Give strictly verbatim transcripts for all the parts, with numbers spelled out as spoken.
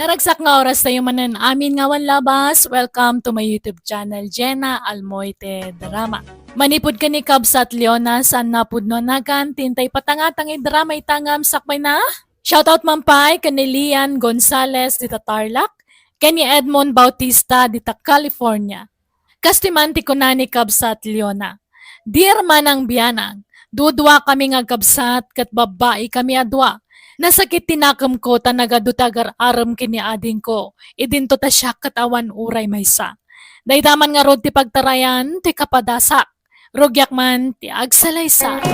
Naragsak nga oras tayo manen amin nga awan labas. Welcome to my YouTube channel, Jenna Almoite Drama. Manipud ken ni Kabsat Leona, saan napudno a nagan, ti intay patangatang idrama ita ngem sakbay na. Shoutout man pay ken ni Lian Gonzalez dita Tarlac, ken ni Edmond Bautista dita California. Kastoy man ti kuna ni Kabsat Leona, "Dear Manang Bianang, dudua kami nga kabsat ket babbai kami a dua. Nasakit ti nakemko ta nagadu ti agar-arem ken ni adingko, idinto ta siak ket awan uray maysa. Dayta man ngarud ti pagtarayan ti kapadasak. Rugiak man ti agsalaysay."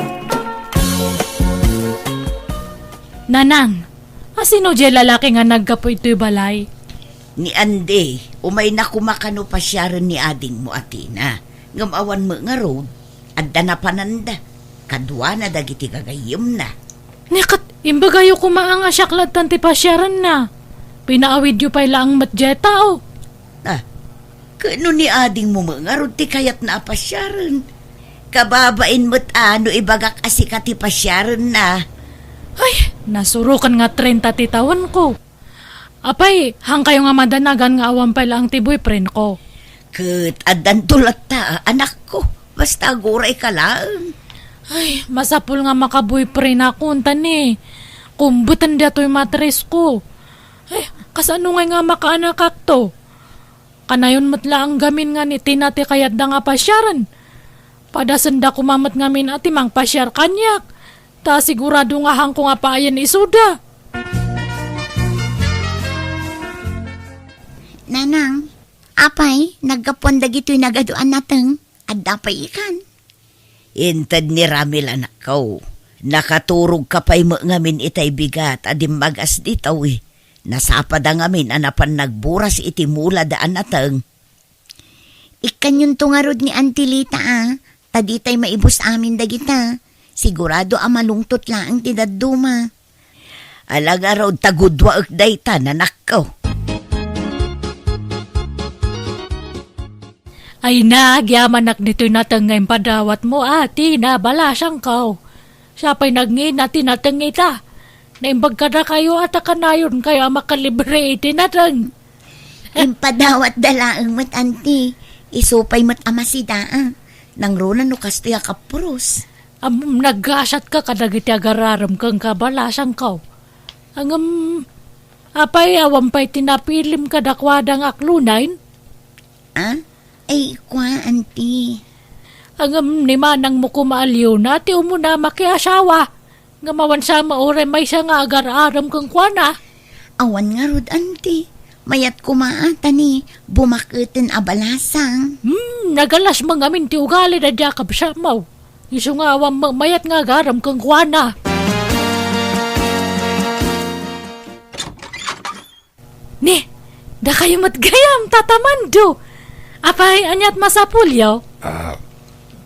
Nanang, asino diay lalaki nga naggapu itoy balay? Ni Andy, umayna koma kano pasiaren ni adingmo a Tina. Ngem awan met ngarud, adda napananda. Kaduana dagiti gagayyemna. Ni ket, imbagayo koma nga siak lattan ti pasiarenna. Pinaawidyo pay laeng met diay tao. Ah, ket no ni adingmo met ngarud ti kayatna a pasiaren? Kababain met a no ibagak a sika ti pasiarenna. Ay, nasuroken nga trenta ti tawenko. Apay, haankayo nga madanagan nga awan pay laeng ti boyfriendko? Ket addanto latta, anakko. Basta agurayka laeng. Ay, masapul nga makaboyfriendakon, ta ni, kumbeten daytoy matrisko. Ay, kasano ngay nga makaanakakto? Kanayon met laeng ngamin nga ni Tina ti kayatda nga pasiaren. Padasenda koma met ngamin a ti mangpasiar kaniak, ta sigurado nga haanko nga paayen isuda. Nanang, apay, naggapuan dagitoy nagadu a nateng? Adda pay ikan? Inted ni Ramil, anakko. Nakaturogka pay met ngamin itay bigat a dimmagas ditoy. Nasapada ngamin a napan nagburas iti mulada a nateng. Ikkanyonto ngarud ni Auntie Lita a, ta ditay maibus amin dagita. Sigurado a malungtot laeng ti dadduma. Ala ngarud ta gudwaek dayta, nanakko. Ay na, agyamanak ditoy nateng nga impadawatmo, a Tina, balasangko. Siak pay nagngina ti nateng ita. Naimbag kadakayo a ta kanayonkayo a makalibre iti nateng. Impadawatda laeng met, Auntie. Isu pay met a masida, a. Nangruna no kastoy a kapuros. Ammom, naggasatka kadagiti agar-arem kenka, balasangko. Ngem, apay, awan pay ti napilim kadakuada nga aklonayna? A? Ay, kua, Auntie. Ngem ni manangmo koma a Leona ti umuna a makiasawa. Ngem awan sa met uray maysa nga agar-arem kenkuana. Awan ngarud, Auntie. Mayat koma a, ta ni, bumaketen a balasang. Hmm, nagalas met ngamin ti ugalida diay kabsatmo. Isu nga awan met mayat nga agar-arem kenkuana. Ni, dakayo met gayam, Tata Mando. Apay, ania ti masapulyo? A,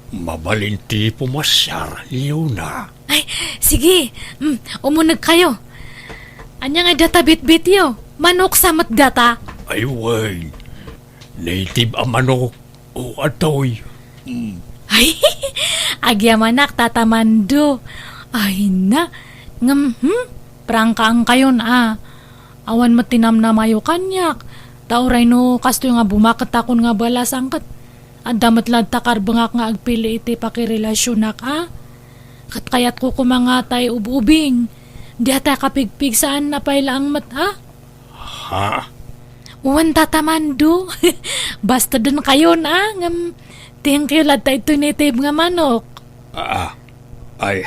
mabalin ti pumasiar, Leona. Ay, sige. Mm, umunegkayo. Ania ngay dayta bitbityo? Manok sa met dayta? Ay, wen. Native a manok. O, atoy. Mm. Ay, agyamanak, Tata Mando. Ay na. Ngem, hmm? Prangkaankayon a. Awan met ti namnamayo kaniak. Ta uray no kastoy nga bumakettakon nga balasang ket adda met latta karbengak nga agpili iti pakirelasionak a. Ket kayatko koma nga tay ub-ubing. Dayta kapigpigsaanna pay laeng met a. Ha? Wen, Tata Mando. Basta denkayon a, ngem thank you latta itoy native nga manok. A, ay,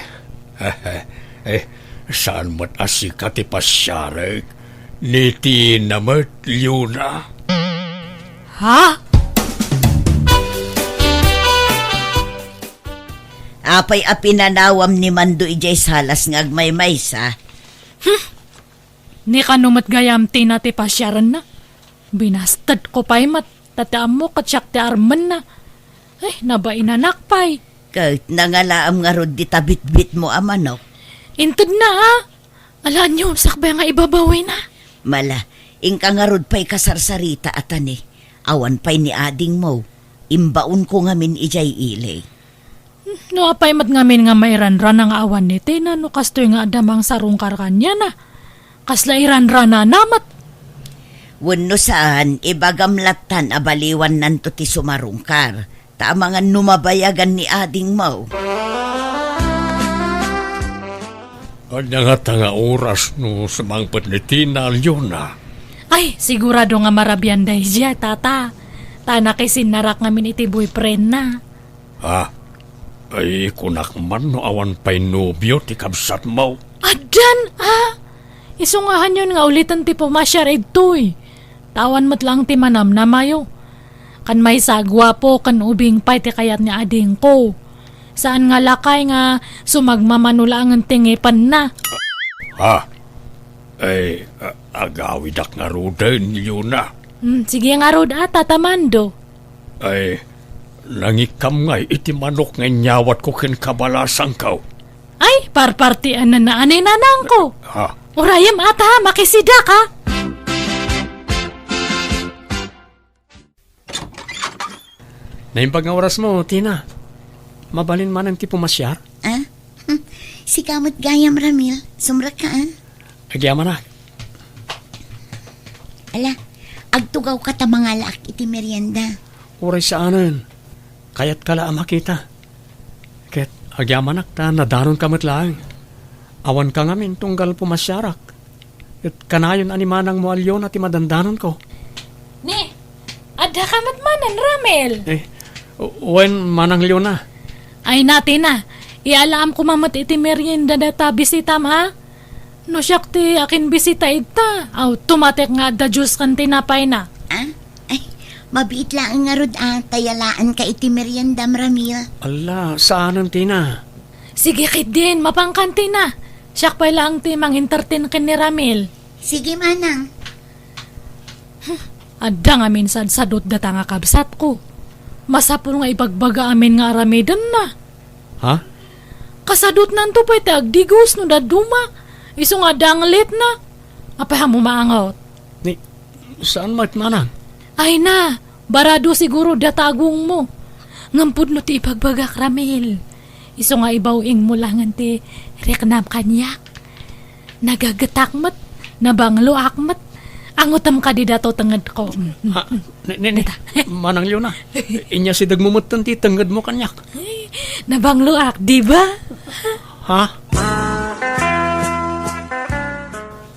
eh, saan met a sika ti pasiarek? Ni Tina met, Leona. Ha? Apay a pinanawam ni Mando idiay salas nga agmaymaysa? Hmm. Ni kano met gayam, Tina, ti pasiarenna? Binastedko pay met, ta ti ammok ket siak ti armenna. Ay, nabainanak pay. Ket nangalaam ngarud dita bitbitmo a manok? Intedna a. Ala, ania, sakbay nga ibabawina. Mala, inka ngarud pay kasarsarita a tani. Awan pay ni adingmo. Imbaonko ngamin idiay ili. No apay met ngamin nga mairanrana nga awan ni Tina no kastoy nga adda mangsarungkar kaniana? Kasla iranranana met? Wenno saan, ibagam lattan a baliwannanto ti sumarungkar, ta amangan no mabayagan ni adingmo. Ania ngata nga oras no sumangpet ni Tina, Leona? Ay, sigurado nga marabian daydiay, tata. Ta nakisinnarak ngamin iti boyfriendna. Ah, ay, kunak man no awan pay nobio ti kabsatmo. Addan, ah! Isungahanyon nga uliten ti pumasiar idtoy. Ta awan met laeng ti manamnamayo. Kan maysa a guapo ken ubing pay ti kayat ni adingko. Saan nga lakay nga sumagmamano laengen ti ngipenna. Ha? Ay, a-, agawidak ngaruden, Leona. Hmm, sige ngarud, a, Tata Mando. Ay, nangikkam ngay iti manok nga inyawatko ken kabalasangko. Ay, parpartian na naanay nanangko. Ha? Urayem ata, makisidak, ha? Naimbag nga orasmo, Tina. Mabalin manen ti pumasiar? Ah? Hmm. Sika met gayam, Ramil. Sumrekka, ah? Agyamanak. Ala, agtugawka ta mangalaak iti merienda. Uray saanen. Kayatka la a makita. Ket agyamanak ta nadanonka met laeng. Awanka ngamin tunggal pumasiarak. Ket kanayon a ni manangmo a Leona ti madandanonko. Ni, addaka met manen, Ramil? Eh, wen, Manang Leona. Ay na, Tina, iyalam koma met iti merienda dayta bisitam, a? No siak ti akinbisita ita, automatic nga adda juice ken tinapayna. Ah? Ay, mabiit laeng ngarud a, ta yalaanka iti meriendam, Ramil. Ala, saanen, Tina. Sige ketdin, mapankan, Tina. Siak pay laeng ti mang-entertain ken ni Ramil. Sige, manang. Hmm, adda ngamin sadsadot data nga kabsatko. Masapul nga ibagbaga amin nga aramidenna. Ha? Kasadotnanto pay ti agdigos no dadduma. Isu nga adda nga letna. Apay a maangot? Ni, saan met, manang? Ay na, barado siguro data agongmo. Ngem pudno ti ibagbagak, Ramil. Isu nga ibaw-ingmo laengen ti riknam kaniak. Nagagetak met, nabangloak met. Angotem kadi dato tengedko. Ha? Ni, ni, ni, Dita. Manang Leona, inyasidegmo metten ti tengedmo kaniak. Ay, nabangloak, di ba? Ha?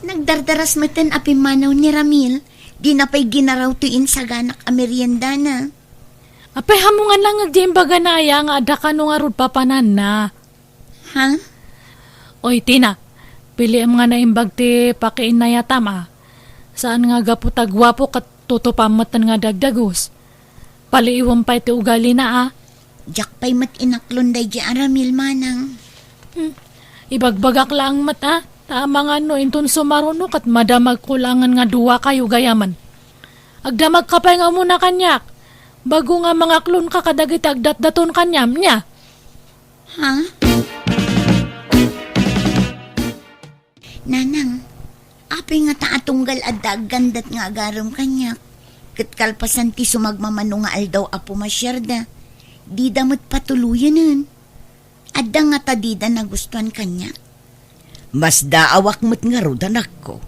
Nagdardaras metten a pimmanaw ni Ramil. Dina pay ginaraw toy insaganak a meriendana. Apay, hamongan laeng dayta imbagana aya nga adda kano ngarud papananna. Ha? Oy, Tina, piliem nga naimbag ti pakiinnayatam, a. Saan nga gapu ta guapo ket tutupam metten nga dagdagus. Paliiwem pay ti ugalina, a. Diak pay met inaklon daydiay a Ramil, manang. Hmm. Ibagbagak laeng met, a. Ta amangan no inton sumaruno ket madamagko laengen nga duakayo gayamen. Agdamagka pay nga umuna kaniak. Bago nga mangaklonka kadagiti agdatdaton kaniam, nia? Ha? Nanang, apay ngata a tunggal adda aggandat nga agarem kaniak, ket kalpasan ti sumagmamano nga aldaw a pumasiarda, dida met patuloyenen? Adda ngata dida nagustuan kaniak? Masdaawak met ngarud, anakko.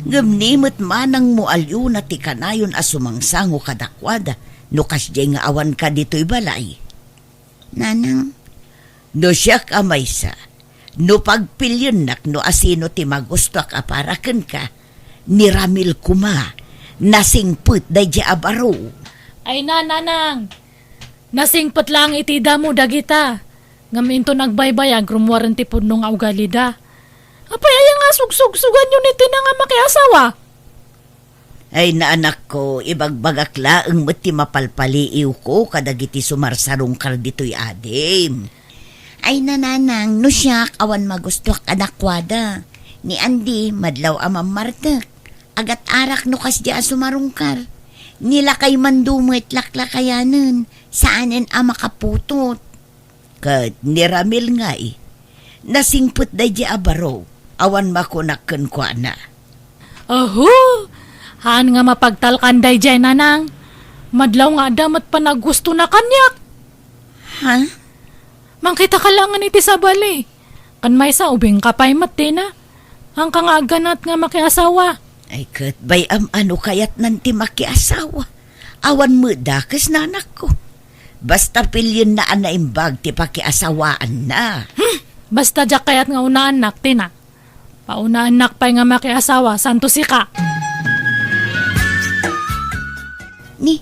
Ngem ni met manangmo a Leona ti kanayon a sumangsango kadakuada no kasdiay nga awanka ditoy balay. Nanang. No siak a maysa, no pagpiliennak no asino ti magustuak a para kenka, ni Ramil koma, nasingpet daydiay a baro. Ay na, nanang! Nasingpet laeng iti damo dagita. Ngem inton agbaybayag, rummuaren ti pudno nga ugalida. Apay aya nga sugsugsuganyo ni Tina nga makiasawa? Ay, naanakko, ibagbagak laeng met ti mapalpaliiwko kadagiti sumarsarungkar ditoy adim. Ay, nanang, no siak, awan magustuak kadakuada. Ni Andy, madlaw a mammartek. Agat-arak no kasdi a sumarungkar. Ni lakay man dumet laklakayanen, saanen a makaputot. Ket ni Ramil ngay, nasingpet daydi a baro, awan makunak kenkuana. Aho! Haan nga mapagtalkan daydiay, nanang. Madlaw nga adda met panagustona kaniak. Ha? Mangkitaka laengen iti sabali. Ken maysa, ubingka pay met, Tina. Haanka nga agganat nga makiasawa. Ay, ket bay-am a no kayatnan ti makiasawa. Awan met dakes, nanakko. Basta pilienna a naimbag ti pakiasawaanna. Hmm! Basta diak kayat nga unaannak, Tina. Paunaannak pay nga makiasawa, santo sika. Ni,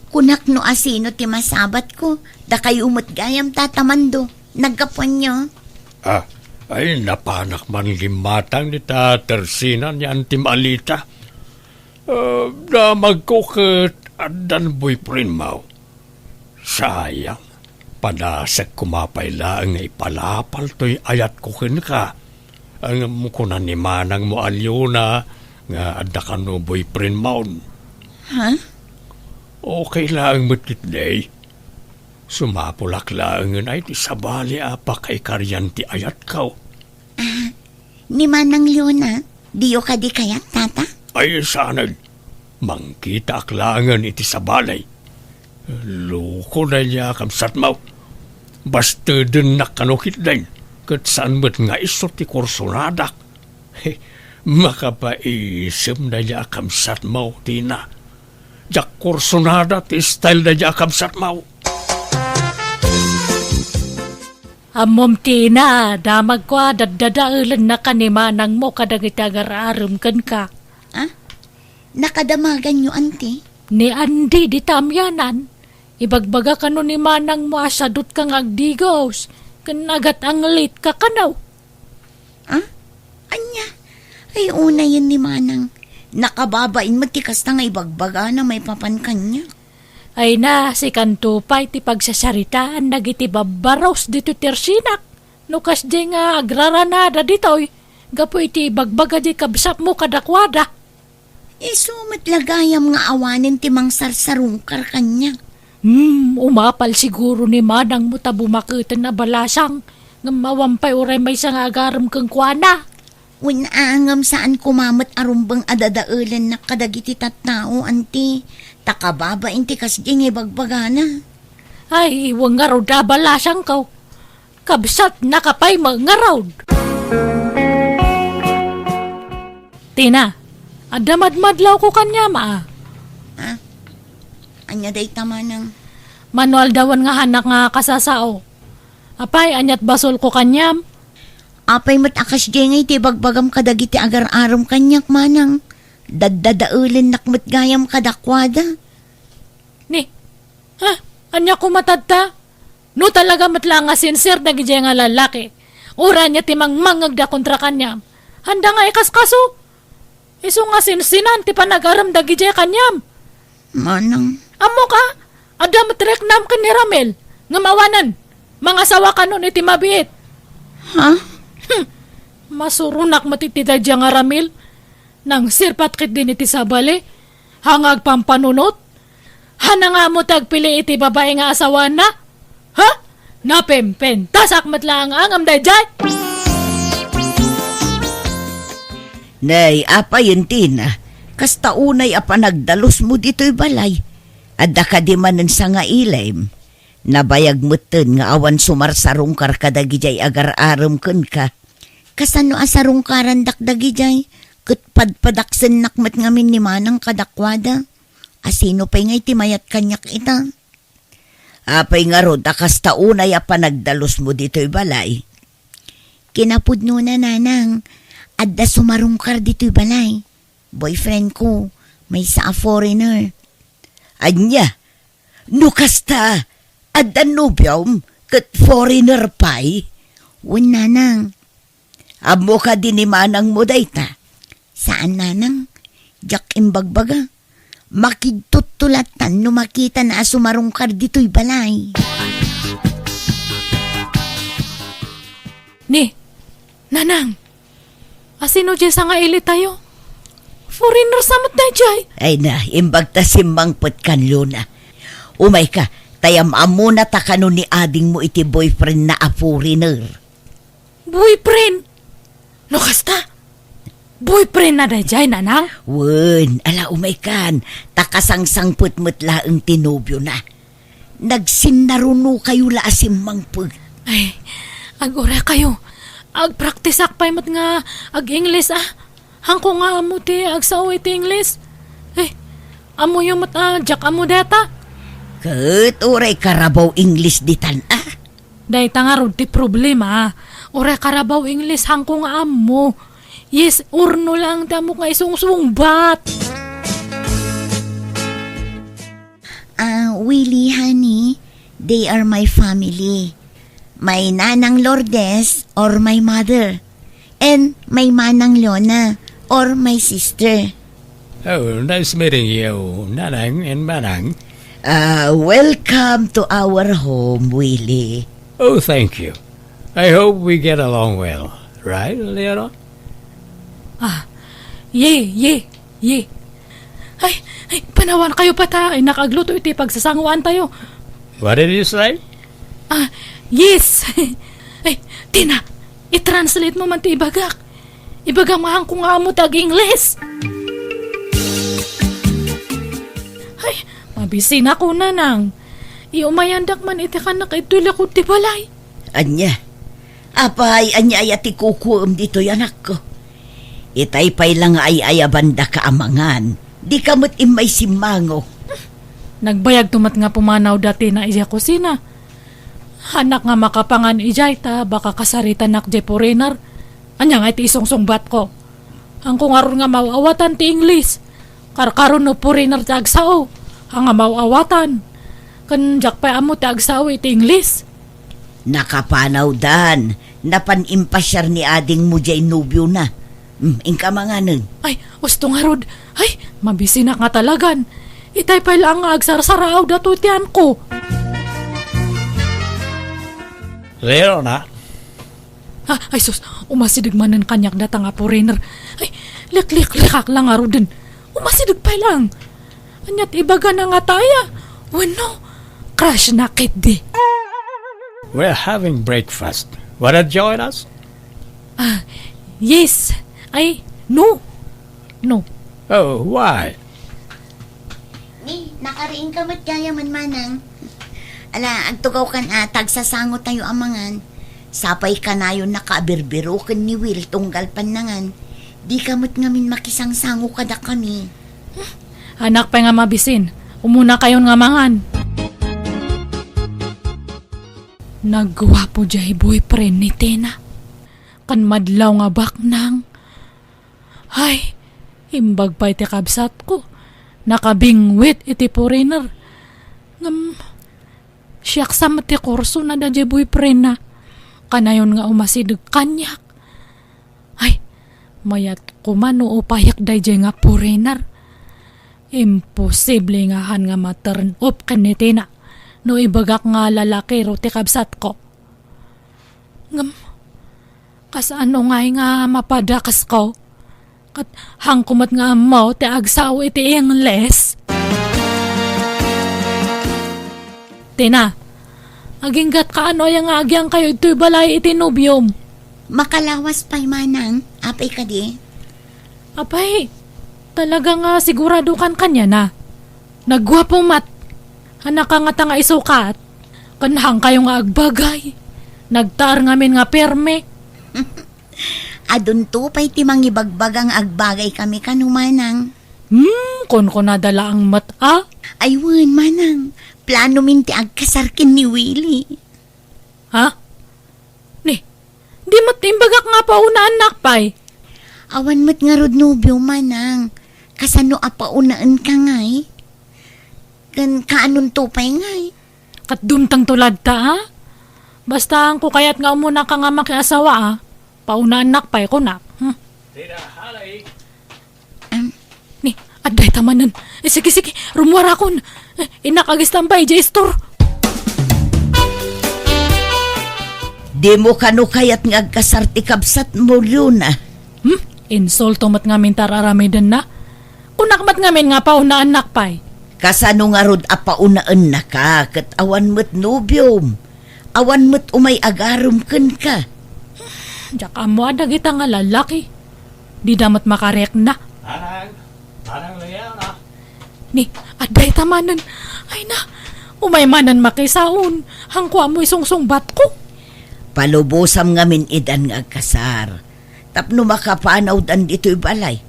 kunak no asino ti masabatko, dakayo met gayam, Tata Mando. Naggapuanyo? Ah, ay, napanak man limmatang ni Tatersinan ni Antim Alita. Ah, damagko ket addan boyfriendmo. Sayang, padasek koma pay laeng nga ipalapal toy ayatko kenka. Ngem kuna ni manangmo a Leona nga adda kano boyfriendmo. Ha? Okay laeng met ketdi. Sumapulak laengen ay ti sabali a pakaikarian ti ayatko. Ah, ni Manang Leona, diyo kadi kayat, Tata? Ay, saan. Mangkitaak laengen iti sabali. Loko daydiay a kabsatmo. Bastedennak kano ketdi, ket saan met nga isu ti kursonadak. He, makapaisem daydiay a kabsatmo, Tina. Diak kursonada ti style daydiay a kabsatmo. Ammom, Tina, damagko a daddadaelennak a ni manangmo kadagiti agar-arem kenka. Ah? Nakadamaganyo, Anti? Ni Andy dita amianan, ibagbaga kano ni manangmo a siadutka nga agdigos ken agat-anglitka kano. Ah? Ania? Ay, unayen ni manang. Nakababain met ti kasta nga ibagbagana maipapan kaniak. Ay na, sikanto pay ti pagsasaritaan dagiti babbaros ditoy tersinak. No kasdiay nga agraranada ditoy, gapu iti ibagbaga di kabsatmo kadakuada. Isu met la gayam nga awanen ti mangsarsarungkar kaniak. Hmm, umapal siguro ni manangmo ta bumaketen a balasang, ngem awan pay uray maysa nga agarem kenkuana. Wen a, ngem saan koma met a rumbeng a dadaelennak kadagiti tattao, Anti, ta kababain ti kasdiay nga ibagbagana. Ay, wen ngarud a balasangko. Kabsatnaka pay met ngarud. Tina, adda madmadlawko kaniam a. Ah? Ania dayta, manang? Mano aldawen nga hanak nga kasasao. Apay, aniat basolko kaniam? Apay met a kasdiay nga iti ibagbagam kadagiti agar-arem kaniak, manang? Daddadaelennak met gayam kadakuada. Ni, ha? Ania koma tatta? No talaga met la nga sincere dagidiay nga lalaki, uray ania ti mangmangngegda kontra kaniam, haanda nga ikaskaso. Isu nga sinsinan ti panagarem dagidiay kaniam. Manang. Ammoka, adda met riknam ken ni Ramil, ngem awanen, mangasawa kanon iti mabiit. Ha? Hmm. Masuronak met iti daydiay nga Ramil. Nangsirpat ketdin iti sabali, ha nga agpampanunot, ha nga ammo ti agpili iti babai nga asawaanna? Ha? Napimpintasak met laeng nga angam daydiay! Nay, apay, Tina, kasta unay a panagdalusmo ditoy balay. Adda kadi manen sangailim. Nabayag metten nga awan sumarsarungkar kadagidiay agar-arem kenka. Kasano a sarungkarandak dagidiay, ket padpadaksennak met ngamin ni manang kadakuada. Asino pay ngay ti mayat kaniak ita? Apay ngarud a kasta unay a panagdalusmo ditoy balay? Kinapudnona, nanang, adda sumarungkar ditoy balay. Boyfriend ko, maysa a foreigner. Ania? No kasta, adda nobiom ket foreigner pay? Wen, nanang. Ammo kadi ni manangmo dayta? Saan, nanang. Diak imbagbaga. Makigtuttulattan no makitana a sumarungkar ditoy balay. Ni, nanang, asino diay sangailitayo? Foreigner sa met daydiay. Ay na, imbag ta simmangpet kan Luna. Umayka, ta am-ammona ta kano ni adingmo iti boyfriendna a foreigner. Boyfriend? No kasta, boyfriendna daydiay, nanang? Wen, ala, umaykan, ta kasangsangpet met laeng ti nobiona. Nagsinnarunokayo la a simmangpet. Ay, aguraykayo. Agpraktisak pay met nga ag-Ingles, ah. Hangko nga ammo ti agsao iti Ingles. Eh, ammoyo met a diak ammo dayta. Ket uray karabaw Ingles ditan a. Dayta ngarud ti problema. Uray karabaw Ingles hangko nga ammo. Yes or no lang ti ammok nga isungsungbat. Ah, Willie, honey, they are my family. My Nanang Lourdes or my mother. And my Manang Leona or my sister. Oh, nice meeting you, Nanang and Manang. Ah, welcome to our home, Willie. Oh, thank you. I hope we get along well. Right, Leona? Ah, ye, ye, ye. Ay, ay, panawan kayo pa ta, ay, nakagluto iti pagsasanguan tayo. What did you say? Ah, yes. Ay, Tina, i-translate mo man ti ibagak. Ibagam nga hangko nga ammo ti ag-Ingles. Ay, mabisina ko, Nanang. Iumayandak man iti kanak iti likod ti balay. Ania? Apay, ania aya ti kukuem ditoy, anakko? Itay pay la nga ay-ayabandaka a mangan, dika met immay simmango. Nagbayagto met nga pumanaw da Tina idiay kusina. Hanak nga makapangan idiay ta baka kasaritanak diay foreigner. Ania nga iti isungsungbatko? Hangko ngarud nga maw-awatan ti Ingles. Karkaro no foreigner ti agsao, haan nga maw-awatan. Ken diak pay ammo ti agsao iti Ingles. Nakapanawdan, napan impasiar ni adingmo diay nobiona. Hmm, inka manganen. Ay, usto ngarud. Ay, mabisinak nga talagan. Itay pay laeng nga agsarsaraaw datoy ti anko. Leona, Ah, ay sus, umasideg manen kaniak data nga foreigner. Ay, likliklikak lang ngaruden. Umasideg pay lang. Aniat ibagana nga taya? Wenno, crush na ketdi. We're having breakfast. Wanna join us? Ah, yes. Ay, no. No. Oh, why? Ni, nakariingka met gayamen, Manang. Ala, agtugawkan a, ta agsasango tayo a mangan. Sapay kanayon nakabirbiro ken ni Will tunggal pannangan. Dika met ngamin makisangsango kadakami. Anak pay nga mabisin, umuna kayon nga mangan. Nagguapo diay boyfriend ni Tina. Kan madlaw nga baknang. Ay, imbag pay ti kabsatko. Nakabingwit iti foreigner. Ngem, siak sa met ti kursona daydiay boyfriendna. Kanayon nga umasideg kaniak. Ay, mayat koma no upayak daydiay nga foreigner. Imposible nga haan nga ma-turn off ken ni Tina no ibagak nga lalakiro ti kabsatko. Ngem, kasano ngay nga mapadakesko? Ket haanko met nga ammo ti agsao iti Ingles. Tina, aginggatka no aya nga agyangkayo ditoy balay iti nobiom? Makalawas pay, Manang. Apay kadi? Apay, talaga nga siguradokan kaniana? Nagguapo met. Hanaka ngata nga isukat? Ken haankayo nga agbagay. Nagtaar ngamin nga perme. Adunto pay ti mangibagbaga nga agbagay kami kano, Manang. Hmm, kunkunada laeng met a? Ay wen, Manang. Planomin ti agkasar ken ni Willie. Ha? Ni, di met imbagak nga paunaannak pay? Awan met ngarud nobio, Manang. Kasano a paunaenka ngay? Ken kaanonto pay ngay? Ket dumtengto latta, a? Basta haanko kayat nga umunaka nga makiasawa, a? Paunaannak pay, kunak. Hmm. Ni, adda ita manen. Eh, sige, sige, rummuarakon. Eh, innak agistambay idiay istor. Dimo kano kayat nga agkasar ti kabsatmo, Leona? Hmm? Insulto met ngamin ti ar-aramidenna. Kunak met ngamin nga paunaannak pay. Kasano ngarud a paunaennaka ket awan met nobiom? Awan met umay agarem kenka. Diak ammo a dagita nga lalaki. Dida met makarikna. Manang, Manang Leona. Ni, adda ita manen. Ay na, umay manen makisaon. Haanko ammo isungsungbatko. Palubosam ngamin idan nga agkasar. Tapno makapanawdan ditoy balay.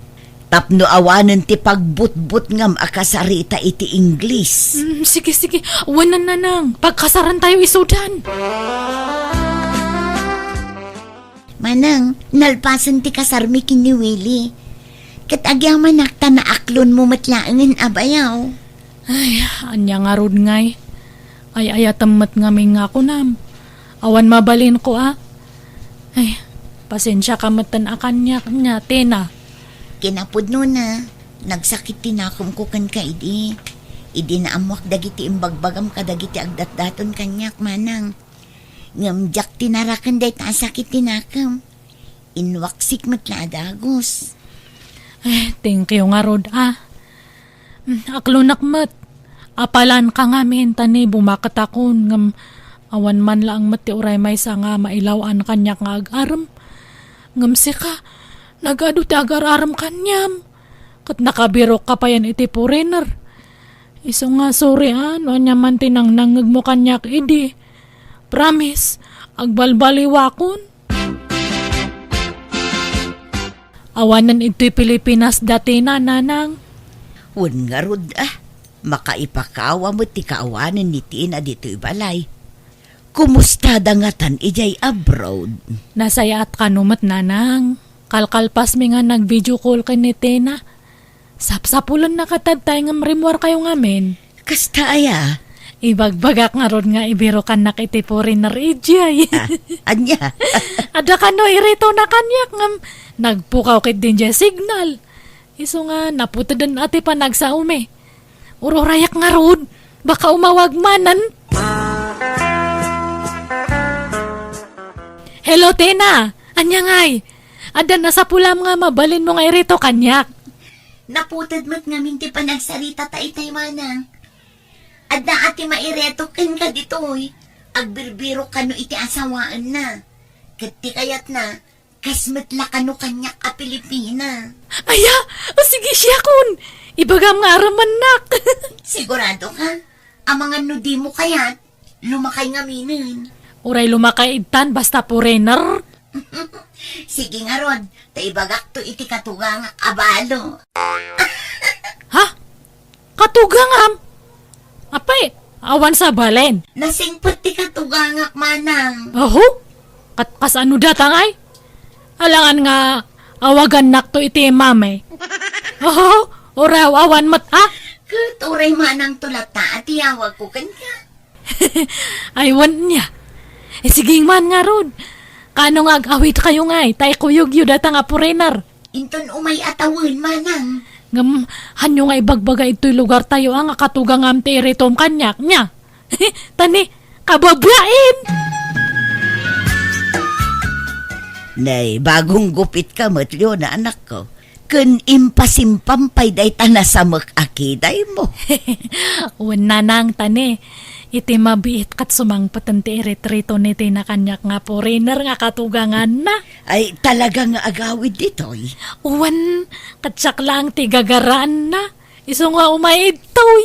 Tapno awanen ti pagbutbutngam a kasarita iti Ingles. Mm, sige, sige. Wen, Nanang. Pagkasarantayo isudan. Manang, nalpasen ti kasarmi ken ni Willie. Ket agyamanak ta naaklonmo met laengen a bayaw. Ay, ania ngarud ngay? Ay-ayatem met ngamin nga kunam. Awan mabalinko a. Ay, pasensiaka metten a kaniak nia, Tina. Kinapudnona, nagsakit ti nakemko kenka idi. Idi naammoak dagiti imbagbagam kadagiti agdatdaton kaniak, Manang. Ngem diak tinaraken dayta a sakit ti nakem. Inwaksik met la a dagus. Eh, thank you ngarud, ah. Hmm, aklonak met. Apalanka ngamin ta ni bumaketakon, ngem awan man laeng met ti uray maysa nga mailaw-an kaniak nga agarem. Ngem sika, nagadu ti agar-arem kaniam. Ket nakabirokka payen iti foreigner. Isu nga sorry, ah, no ania man ti nangnangngegmo kaniak idi. Promise, agbalbaliwakon. Awanen idtoy Pilipinas dati, Nanang. Wen ngarud, ah, makaipakawa met ti kaawanen ni Tina ditoy balay. Kumustada ngatan idiay abroad? Nasayaat kano met, Nanang. Kalkalpasmi nga nag-video call ken ni Tina. Sapsapulenna katad tay ngem rimmuarkayo ngamin. Kasta aya? Ibagbagak ngarud nga ibirokannak iti foreigner idiay. Ah, ania? Adda kano iritona kaniak ngem nagpukaw ketdi idiay signal. Isu nga naputeden a ti panagsaomi. Ururayak ngarud, baka umawag manen. Hello, Tina. Ania ngay? Adda nasapulam nga mabalinmo nga irito kaniak? Naputed met ngamin ti panagsarita ta itay, Manang. Adda a ti mairetok kenka ditoy. Agbirbirok kano iti asawaenna. Ket ti kayatna, kas met la kano kaniak a Pilipina. Aya, o sige, siakon. Ibagam nga arammannak. Sigurado ka? Amangan no dimo kayat, lumakay ngaminen. Uray lumakay ittan, basta foreigner. Sige ngarud, ta ibagakto iti katugangak a balo. Ha? Katugangam? Apay, awan sabalen. Nasingpet ti katugangak, Manang. Aho? Kat-, kasano data ngay? Alangan nga awagannakto iti mami. Aho? Uraw awan met, ha? Ket uray Manang to latta a ti awagko kenka. Ay, wen nia. Eh, sige man ngarud. Kano nga ag-awidkayo ngay, ta ikuyogyo data nga foreigner. Inton umay a tawen, Manang. Ngem, hanyo nga ibagbaga itoy lugartayo a nga katugangam ti iritom kaniak, nia? Ta ni, kababain! Nay, bagong gupitka met, Leona, anakko. Ken impasimpam pay dayta nasamek a kidaymo. Wen, Nanang, ta ni, iti mabiit ket sumangpeten ti iritritona ti nakaniak nga foreigner nga katuganganna. Ay, talaga nga agawid ditoy. Wen, ket siak laeng ti gagaraanna. Isu nga umay idtoy.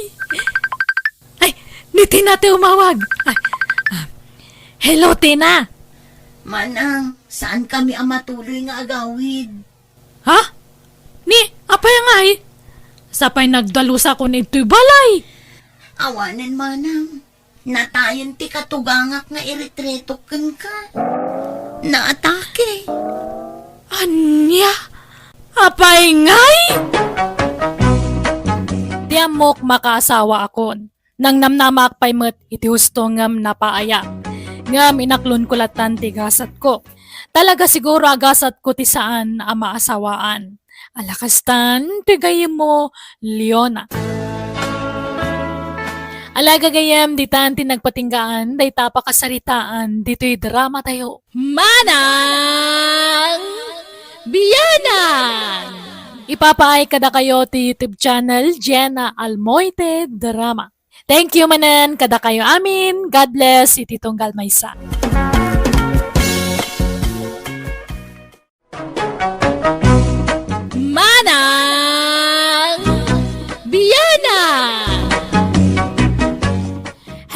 Ay, ni Tina ti umawag. Ay, ah, hello, Tina. Manang, saan kami a matuloy nga agawid? Ha? Ni, apay ngay? Sapay nagdalusakon idtoy balay. Awanen, Manang. Natayen ti katugangak nga iritretok kenka. Naatake. Ania? Apay ngay? Ti ammok, makaasawaakon. Nangnamnamaak pay met iti husto ngem napaaya. Ngem inaklonko lattan ti gasatko. Talaga siguro a gasatko ti saan a maasawaan. Ala kastan ti gayyemmo, Leona. Ala gagayyem, ditan ti nagpatinggaan dayta a pakasaritaan ditoy dramatayo. Manang Bianang! Ipapaay kadakayo ti YouTube channel, Jenna Almoite Drama. Thank you manen kadakayo amin. God bless iti tunggal maysa. Manang Bianang!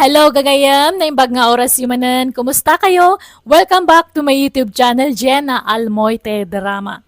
Hello, gagayem! Naimbag nga oras yu manen. Kumusta kayo? Welcome back to my YouTube channel, Jenna Almoite Drama.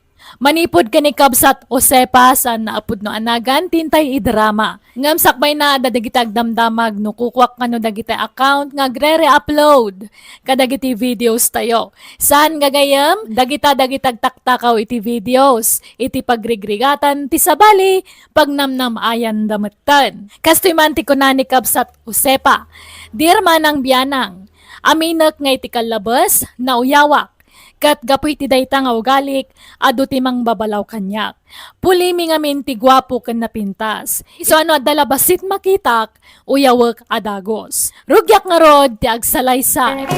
Manipud ken ni Kabsat Josefa, saan nga a pudno a nagan ti intay idrama. Ngem sakbayna, adda dagiti agdamdamag no kukuak kano dagiti account nga agre-re-upload kadagiti videos tayo. Saan gagayem, dagita dagiti agtaktakaw iti videos, iti pagrigrigatan ti sabali, pagnamnam-ayanda metten. Kastoy man ti kuna ni Kabsat Josefa, "Dear Manang Bianang, aminek nga iti kallabes, nauyawak. Ket gapu iti dayta nga ugalik, adu ti mangbabalaw kaniak. Pulimi ngamin ti guapo ken napintas. Isu a no adda la bassit makitak, uyawek a dagus. Rugiak ngarud ti agsalaysay."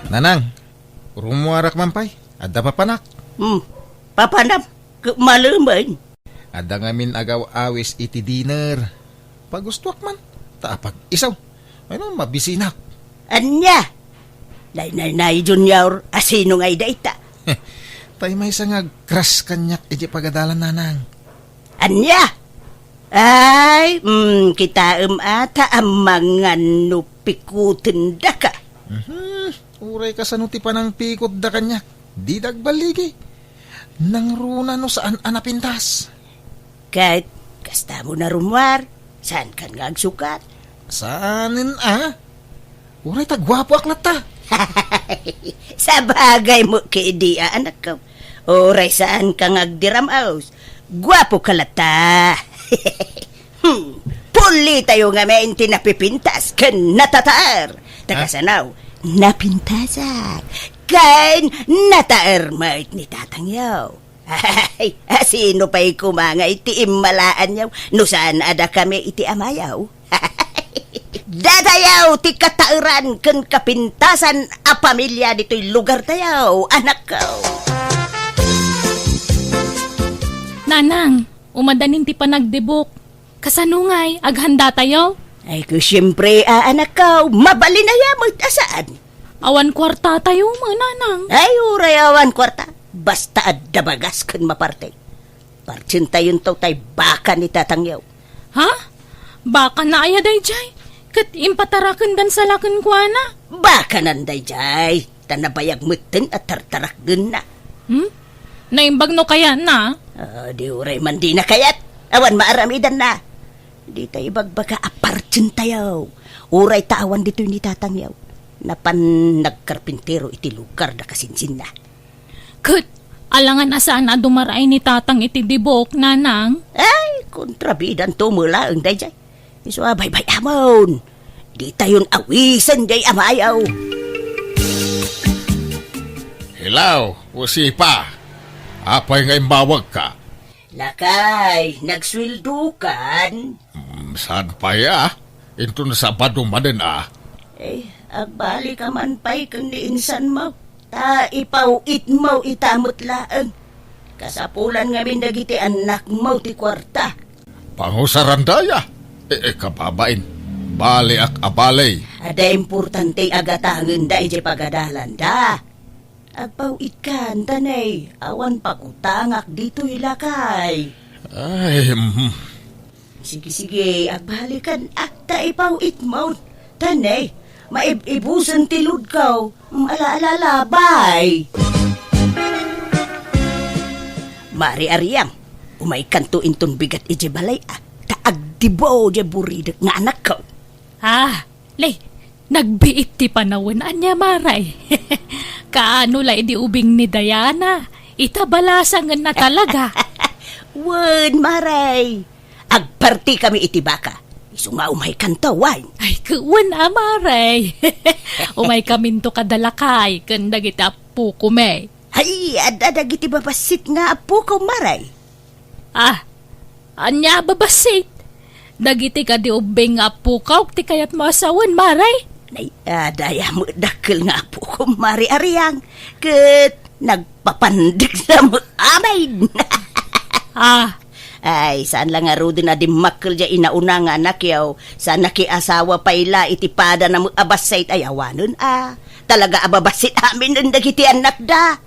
Nanang, rummuarak man pay. Adda papanak. Hmm, papanam, ket malemen. Adda ngamin agaw-awis iti dinner. Pagustuak man, ta apag-isu. Ay no, mabisinak. Ania? Nay, nay, nay, Junior, asino ngay dayta? Tay maysa nga agkras kaniak iti pagadalan, Nanang. Ania? Ay, mm, kitaem a ta amangan no pikutendaka. Mhm. Uray kasano ti panangpikutda kaniak, dida agballigi. Nangruna no saan a napintas. Ket, kasta mo na rummuar, saan kan nga agsukat? Saanen a? Uray ta guapoak latta. Sabagay mo kidi a anakko. Uray saan ka nga agdiram-os. Guapo ka latta. Hmm, pulitayo ngamin ti napipintas ken natataer. Ta kasano, napintasak ken nataer met ni tatangyo. Ay, asino pay koma nga iti immalaanyo no saan a dakami iti amayo? Datayo ti kataeran ken kapintasan a pamilia ditoy lugartayo, anakko. Nanang, umadanin ti panagdibok. Kasano ngay, aghanda tayo? Ay, ku, siyempre, a, anakko, mabalin aya met a saan. Awan kuarta tayo, mananang. Ay, uray awan kuarta. Basta adda bagas ken maparte. Partsentayon to tay baka ni tatangyo. Ha? Baka na aya dayjay? Ket impatarakendan sa la kenkuana? Bakanan dayjay. Ta nabayag metten a tartarakdenna. Hmm? Naimbag no kayatna? Ah, di uray man dina kayat. Awan maaramidanna. Dita ibagbaga a partsentayo. Uray ta awan ditoy ni tatangyo. Napan nagkarpintero iti lugar da kasinsinna. Ket, alangan a saan a dumaraay ni tatang iti dibok, nanang? Ay, kontrabidan to met laeng dayjay. Isu a baybay-amon. Ditayon awisen jay amayo. Hello, Josefa. Apay nga imbawagka? Lakay, nagsueldokan? Mm, saan pay a? Inton Sabado manen a? Eh, agbali ka man pay ken ni insan mo. Ta ipaw-itmo ita met laeng. Kasapulan ngamin dagiti annakmo ti kuarta. Pangusaranda aya? E, e, kababain. Baliak a bali. Adda importante a gatangenda idiay pagadalanda. Agpaw-itkan, tanay. Awan pagutangak ditoy lakay. Ay, mm. Sige, sige, agbalikan, ah, ta ipaw-itmo. Tanay, maib-ibusen ti load ko. Mm, ala, ala, ala, bye. Mari Ariang, umaykanto inton bigat idiay balay, ah, ta agdibo diay buridek nga anakko. Ah, lay, nagbiit ti panawen, ania, Maray? Kaano la idi ubing ni Diana? Ita balasangenna talaga. Wen, Maray. Agpartikami iti baka. Isu nga umaykanto, wen. Ay, ku-, wen a, Maray. Umaykaminto kada lakay ken dagiti appokomi. Ay, adda dagiti babassit nga appokom, Maray. Ah, ania a babassit? Dagiti kadi ubbing nga appokok ti kayatmo a sawen, Maray? Nay, adda aya met dakkel nga appokom, Mari Ariang. Ket nagpapandek sa met amin. Ah. Ay, saan la ngaruden a dimmakkel diay inauna nga anakyo. Saan nakiasawa pay la iti padana met a bassit ay awanen, ah. Talaga a babassit amin dagiti annakda.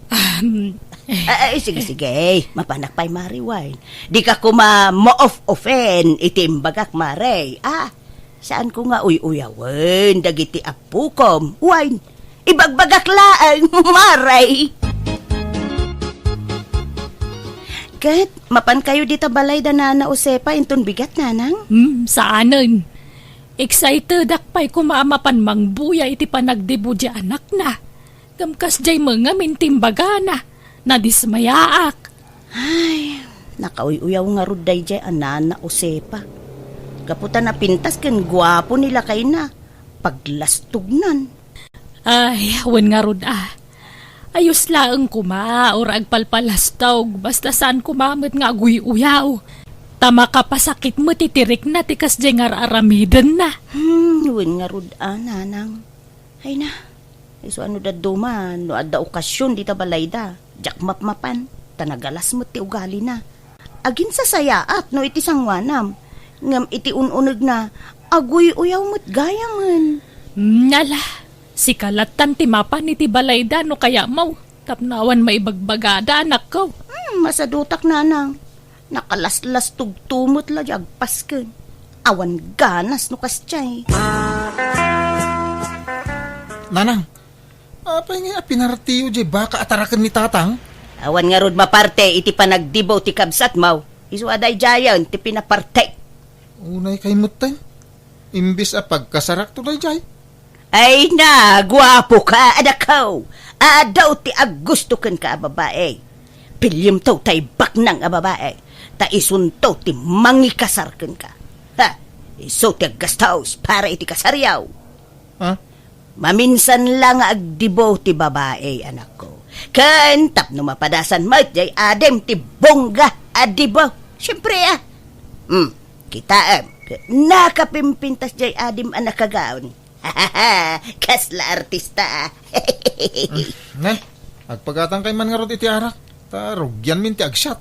Ahem. Ah, ah, sige, sige. Mapanak pay, Mare, wen. Dika koma maof-ofen iti imbagak, Mare. Ah, saanko nga uy-uyawen dagiti appokom. Wen, ibagbagak laeng, Mare. Ket, mapankayo dita balay da Nana Josefa inton bigat, Nanang? Hmm, saanen. Excitedak pay koma a mapan mangbuya iti panagdibo diay anakna. Ngem kasdiay met ngamin ti imbagana, nadismayaak. Ay, nakauy-uyaw ngarud daydiay a Nana Josefa. Gapu ta napintas ken guapo ni lakayna, paglastognan. Ay, wen ngarud a. Ayos laeng koma, or agpalpalastog, basta saan koma met nga aguy-uyaw. Ta makapasakit met iti rikna ti kasdiay nga ar-aramidenna. Hmm, wen ngarud a, Nanang. Ay na, isu a no dadduma, no adda okasion dita balayda, diak mapmapan, ta nagalas met ti ugalina. Agin sasayaat no iti sangoanam, ngem iti un-unegna, aguy-uyaw met gayamen. Hmm, ala, sika lattan ti mapan iti balayda no kayatmo, tapno awan maibagbagada, anakko. Hmm, masadutak, Nanang. Nakalaslastogto met la diay agpasken. Awan ganas no kasdiay. Nanang, apay ngay a pinartiyo diay baka a taraken ni Tatang? Awan ngarud maparte iti panagdibo ti kabsatmo. Isu a daydiayen ti pinapartek. Unay kay metten. Imbes a pagkasarakto daydiay. Ay na, guapoka, anakko. Adu ti aggusto kenka a babai. Pillemto tay baknang a babai, ta isunto ti mangikasar kenka. Ha, isu ti aggastos para iti kasaryo. Ha? Maminsan la nga agdibo ti babai, anakko. Ken tapno mapadasan met diay adim ti bongga a dibo. Siempre, ah. Hmm, kitaem, nakapimpintas diay adim a nakagaon. Kasla artista, ah. Hmm, ne, agpagatankay man ngarud iti arak, ta rugianmin ti agsiat.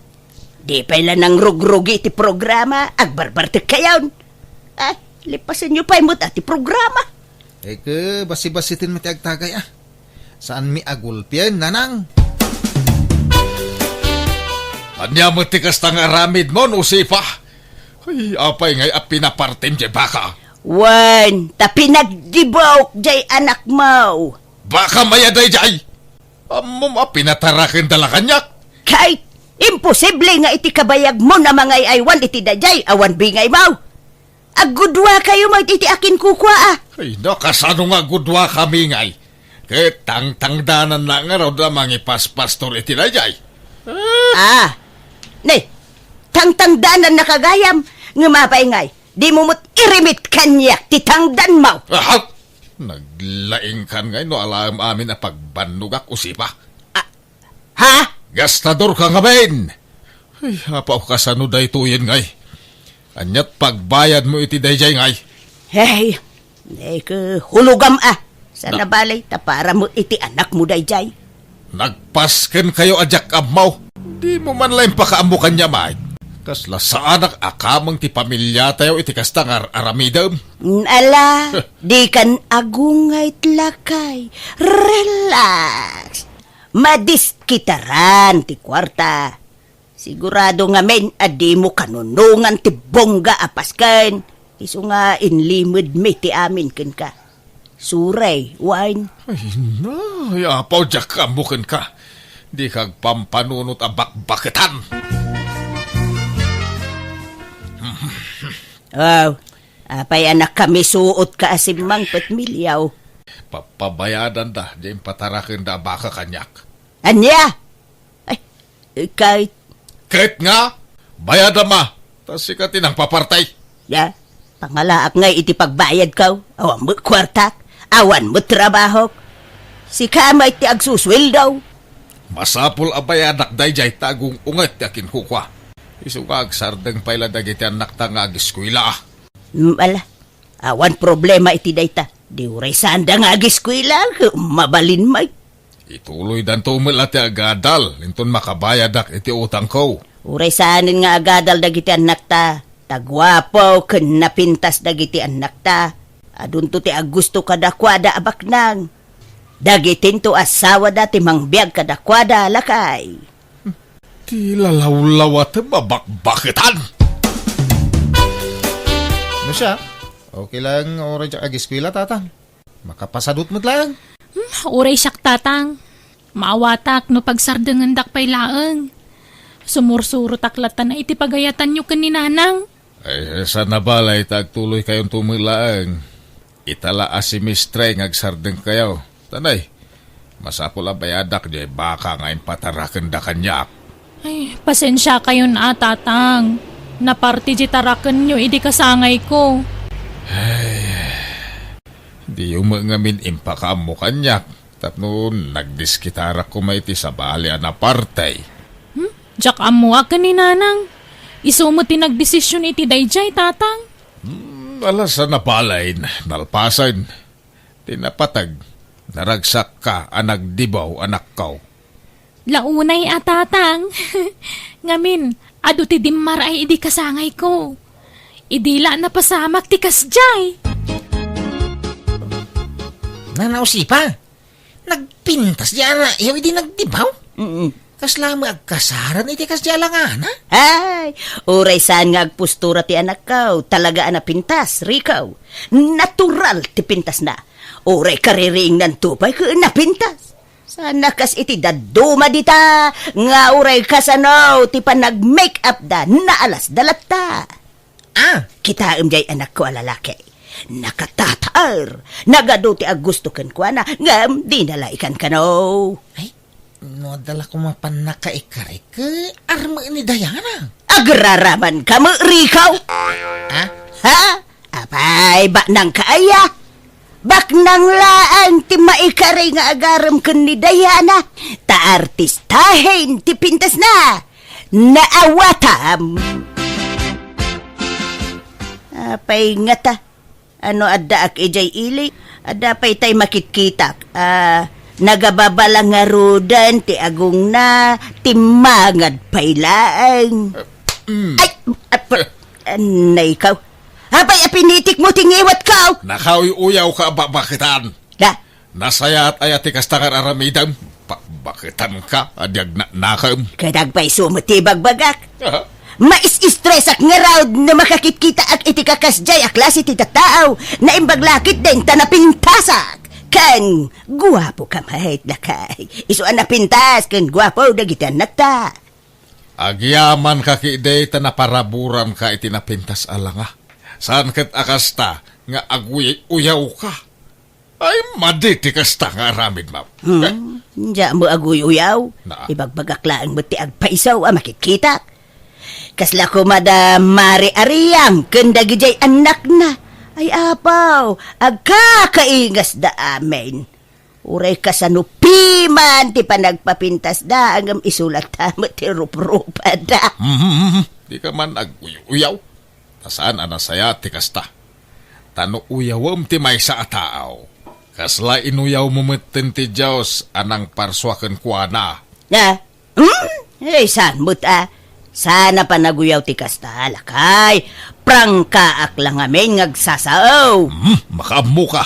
Di pay la nangrugrugi ti programa, agbarbartekkayon. Ah, lipasenyo pay met a ti programa. Eke, basibasiten met ti agtagay, ah. Saanmi a gulpien, Nanang. Ania met ti kasta nga aramidmo, Josefa? Ay, apay ngay a pinapartem diay baka? Wen, ta pinagdibok diay anakmo. Baka aya daydiay? Ammom a pinatarakenda la kaniak? Kay, imposible nga iti kabayagmo a mangay-aywan iti daydiay awan bingaymo. Aggudua kayo met iti akinkukua, ah. Ay, no, kasano nga aggudua kami ngay? Ket tangtangdanan la ngarud a mangipaspastor iti daydiay. Ah. Ah, ne, tangtangdanan na kagayam, ngem apay ngay, dimo met irimit kaniak ti tangdanmo. Aha! Naglaingkan ngay no alaem amin a pagbannogak, Josefa. Ah, ha? Gastador ka ngamin! Ay, apaw, kasano daytoyen ngay? Aniat pagbayadmo iti daydiay ngay? Hey, neke, hulogam a. Sana Na- balay, ta para mo iti anakmo daydiay. Nagpaskenkayo a diak ammo. Dimo man la impakaammo kaniak, Mike. Kasla saanak a kameng ti pamiliatayo iti kasta nga ar-aramidem. Mm, ala, dikan agungayt, lakay. Relax. Madiskitaran ti kuarta. Sigurado ngamin a dimo kanunongan ti bongga a pasken, isu nga inlimedmi ti amin kenka. Suray, wen. Ay, na, ay, apaw, diak ammo kenka. Dika agpampanunot a bakbaketan. Aw, apay a nakamisuotka a simmangpet, Miliaw? Papabayadanda diay impatarakenda a baka kaniak. Ania? Ay, ket, ket nga, bayadam a, ta sika ti nangpapartay. Ya, pangalaak ngay iti pagbayadko, awan met kuartak, awan met trabahok. Sika met ti agsusueldo. Masapul a bayadak daydiay ta agung-unget ti akinkukua. Isu nga agsardeng pay la dagiti annakta nga ageskuela. Mm, ala, awan problema iti dayta. Di uray saanda nga ageskuela, mabalin met. Ituloydanto met la ti agadal, inton makabayadak iti utangko. Uray saanen nga agadal dagiti annakta, ta guapo ken napintas dagiti annakta. Adunto ti agusto kadakuada a baknang. Dagitinto asawada ti mangbiag kadakuada, lakay. Ilalawlawatem a bakbaketan! No siak, okay lang, uray diak agiskwela, Tatang. Makapasadut met laeng. Hmm, uray siak, Tatang. Maawatak no pagsardengendak pay laeng. Sumursurotak latta iti pagayatanyo ken ni Nanang. Ay, sana balay ta agtuloykayonto met laeng. Ita la a semestre nga agsardengkayo. Tanay, masapul a bayadak diay baka nga impatarakenda kaniak. Ay, pasensiakayon a, Tatang. Naparte diay tarakenyo idi kasangayko. Ay, diyo met ngamin impakaammo kaniak tapno nagdiskitarak koma iti sabali a naparte. Hmm? Diak ammo a ken ni Nanang. Isu met ti nagdesisyon iti daydiay, Tatang. Hmm, ala, sana balay, nalpasen. Ti napateg, naragsakka a nagdibaw, anakko. La unay a, Tatang. Ngamin, adu ti dimmaray idi kasangayko. Idi la napasamak ti kasdiay. Nana Usipa, nagpintas diay anakyo idi nagdibaw? Mm. Kasla met agkasaran iti kasdiay a langana? Ay, uray saan nga agpostura ti anakko, talaga a napintas, Rico. Natural ti pintasna. Uray kaririingnanto pay ket napintas. Saan a kas iti dadduma dita nga uray kasano ti panag-make-up da, naalas da latta. Ah, kitaem diay anakko a lalaki. Nakatataer. Nagadu ti aggusto kenkuana, ngem dina la ikankano. Ay, no adda la koma pannakaikari, ket arme ni Diana. Agraraman ka met, Rico? Ah? Ha? Apay, baknang ka aya? Baknang laeng ti maikari nga agarem ken ni Diana, ta artistahen ti pintasna. Naawatam. Apay ngata, ano addaak idiay ili? Adda pay tay makitkitak. Ah, nagababala ngaruden ti agongna, timmangad pay laeng. Mm. Ay, ap-, anay ka. Apay a pinitikmo ti ngiwatko? Nakauy-uyaw ka a bakbaketan. Da? Nasayaat aya ti kasta nga ar-aramidem? Bakbaketan ka a di agnanakem. Ket agpayso met ti ibagbagak. Aha. Maistresak ngarud no makakitkitak iti kakasdiay a klase ti tattao. Naimbag la ketdin ta napintasak. Ken guapo ka met, lakay. Isu a napintas ken guapo dagiti annakta. Agyaman ka ketdi ta naparaburan ka iti napintas a langa. Saan ket a kasta nga aguy-uyaw ka. Ay, madi ti kasta nga aramid, ma'am. Hmm, Eh? Diak met aguy-uyaw. Na? Ibagbagak laeng met ti agpayso a makitkitak. Kasla koma da Mari Ariang ken dagidiay annakna. Ay, apaw, agkakaingasda amin. Uray kasano piman ti panagpapintasda, ngem isu latta met ti ruprupada. Mhm, mhm. Di ka man aguy-uyaw. Ta saan a nasayaat ti kasta. Ta no uyawem ti maysa a tao, kasla inuyawmo metten ti Dios a nangparsua kenkuana. Ah? Hmm? Ay, saan met a? Saan a panaguyaw ti kasta, lakay. Prangkaak la ngamin nga agsasao. Hmm, makaammo ka.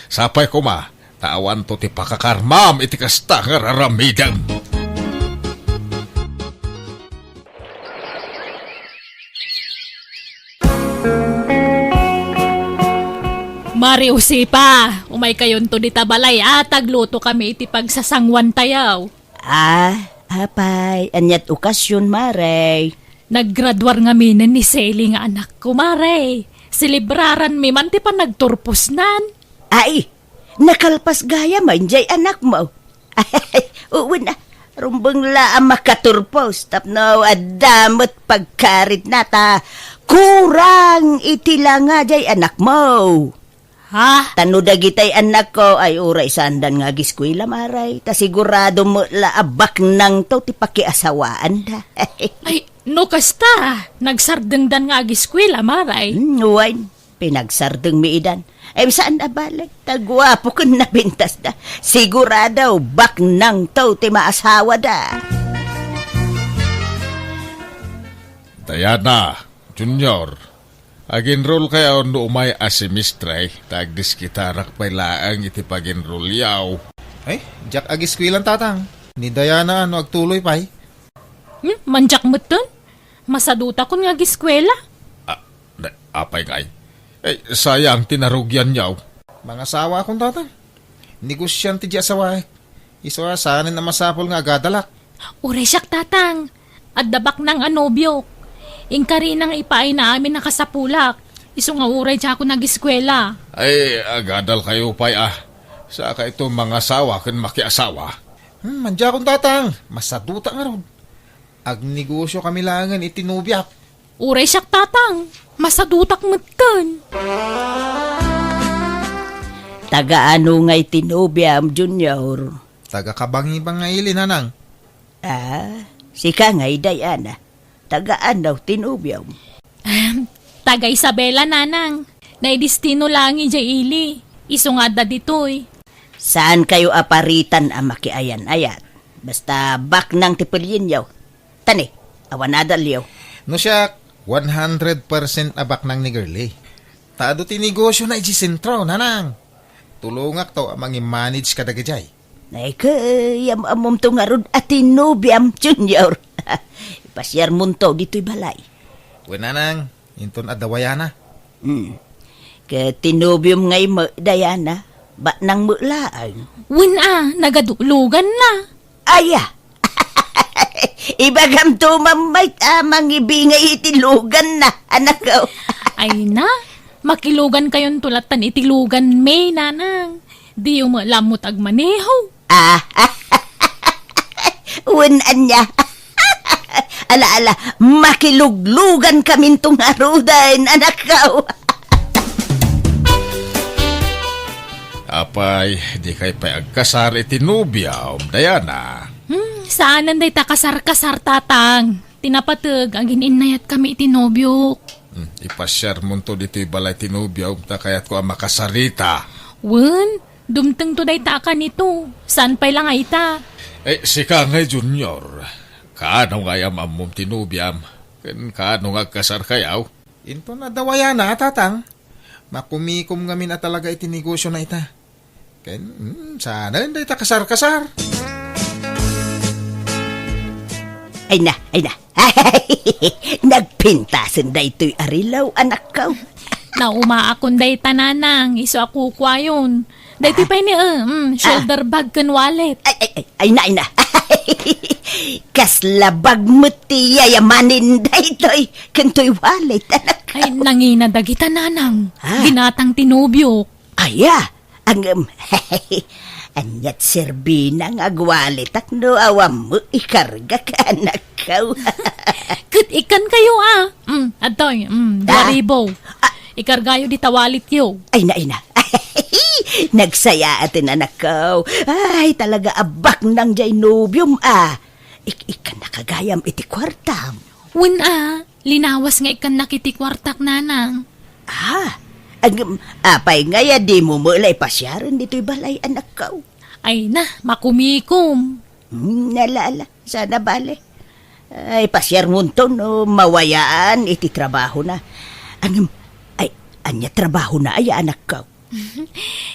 Sapay koma, ta awanto ti pakakarmam iti kasta nga ar-aramidem. Mari Usipa, umaykayonto dita balay a ta aglutokami iti pagsasanguantayo. Ah, apay, aniat okasion, Mare? Naggraduar ngaminen ni Selly nga anakko, Mare. Selebraranmi man ti panagturposnan. Ay, nakalpas gayam diay anakmo. Ay, wen a, rumbeng la a makaturpos tapno adda met pagkaritna ta kurang iti langa diay anakmo. Ha? Ta no dagitay annakko ay uray saandan nga agiskwela, Mare, ta sigurado met la a baknangto ti pakiasawaanda. Ay, no kasta, nagsardengdan nga agiskwela, Mare. Hmm, wen. Pinagsardengmi idan. Ay, saan a bale? Ta guapo ken napintasda. Sigurado, baknangto ti maasawada. Diana, Junior, ag-enroll kayo no umay a semestre, ta agdiskitarak pay laeng iti pag-enrollyo. Ay, diak agiskwela, Tatang. Ni Diana, no agtuloy pay? Hmm? Mandiak metten. Masadutakon nga agiskuela. Ah, da-, apay ngay? Eh, sayang ti narugianyo. Mangasawakon, tatang. Negosiante diay asawaek. Isu a saanen a masapul nga agadalak. Uray siak, tatang. Adda baknang a nobiok. Inkarina nga ipaayna amin a kasapulak. Isu nga uray diakon agiskuela. Ay, agadalkayo pay a. Saka ito mangasawa ken makiasawa. Hmm, mandiakon, tatang. Masadutak ngarud. Agnegosiokami laengen iti nobiak. Uray siak, tatang. Masadutak metten. Taga ano ngay ti nobiam, Junior? Taga Kabangibang nga ili, nanang. Ah, sika ngay, Diana. Taga ano ti nobiam? Ahem, taga Isabela, nanang. Naidestino laeng idiay ili. Isu nga adda ditoy. Saan kayo aparitan a makiayan-ayat? Basta baknang ti pelienyo. Tani, awan adalyo. No siak, one hundred percent a baknang ni Girlie. Ta adu ti negosiona idiay sentro, nanang. Tulongakto a mangi-manage kadagijay. Ay, kay, am-ammomto ngarud a ti nobiam, Junior. Ipasiarmonto ditoy balay. Wen, nanang, inton adda wayana. Hmm. Ket ti nobiom ngay met, Diana, baknang met laeng. Wen a, nagaduloganna. Aya! Ibagamto mammayt a mangibingay iti luganna, anakko. Ay na, makilugankayonto lattan iti luganmi, nanang. Diyo met la met agmaneho. Ah, wen ania. Ala, ala, makiluglugankaminto ngaruden, anakko. Apay, dikay pay agkasar iti nobiam, Diana? Hmm, saanen dayta kasar-kasar, tatang. Ti napateg, agin-innayatkami iti nobiok. Hmm, ipasiarmonto ditoy balay ti nobiam, ta kayatko a makasarita. Wen, dumtengto dayta a kanito. Saan pay la nga ita? Eh, sika ngay, Junior. Kaano nga am-ammom ti nobiam? Ken kaano nga agkasarkayo? Inton adda wayana, tatang, makumikom ngamin a talaga iti negosiona ita. Ken, hmm, saanen dayta kasar-kasar. Ay na, ay na. Nagpintasen daytoy a relo, anakko. Naumaakon dayta, nanang, isu a kukuayon. Daytoy pay ni, eh, mm, shoulder bag ken wallet. Ay, ay, ay, ay na, ay na. Kasla bag met ti yayamanen daytoy, ken toy wallet, anak. Ay, nangina dagita, nanang. Ah. Ginatang ti nobiok. Aya, angem. Aniat serbina nga agwalitak no awan met ikargak, anakko. Ket ikkankayo, ah. Mm, adtoy, mm, dua ribu. Ah. Ikargayo dita walityo. Ay na, ay na. Nagsayaaten, anakko. Ay, talaga a baknang diay nobiom, ah. Ik-, ikkannaka gayam iti kuartam. Wen a, linawas nga ikkannak iti kuartak, nanang. Ah, agem, apay ngay a dimo met la ipasiaren ditoy balay, anakko? Ay na, makumikom. Hmm, ala, ala, saan a bale. Ay, pasiarmonto no mawayaan iti trabahona. Angem, ay, ania trabahona aya, anakko?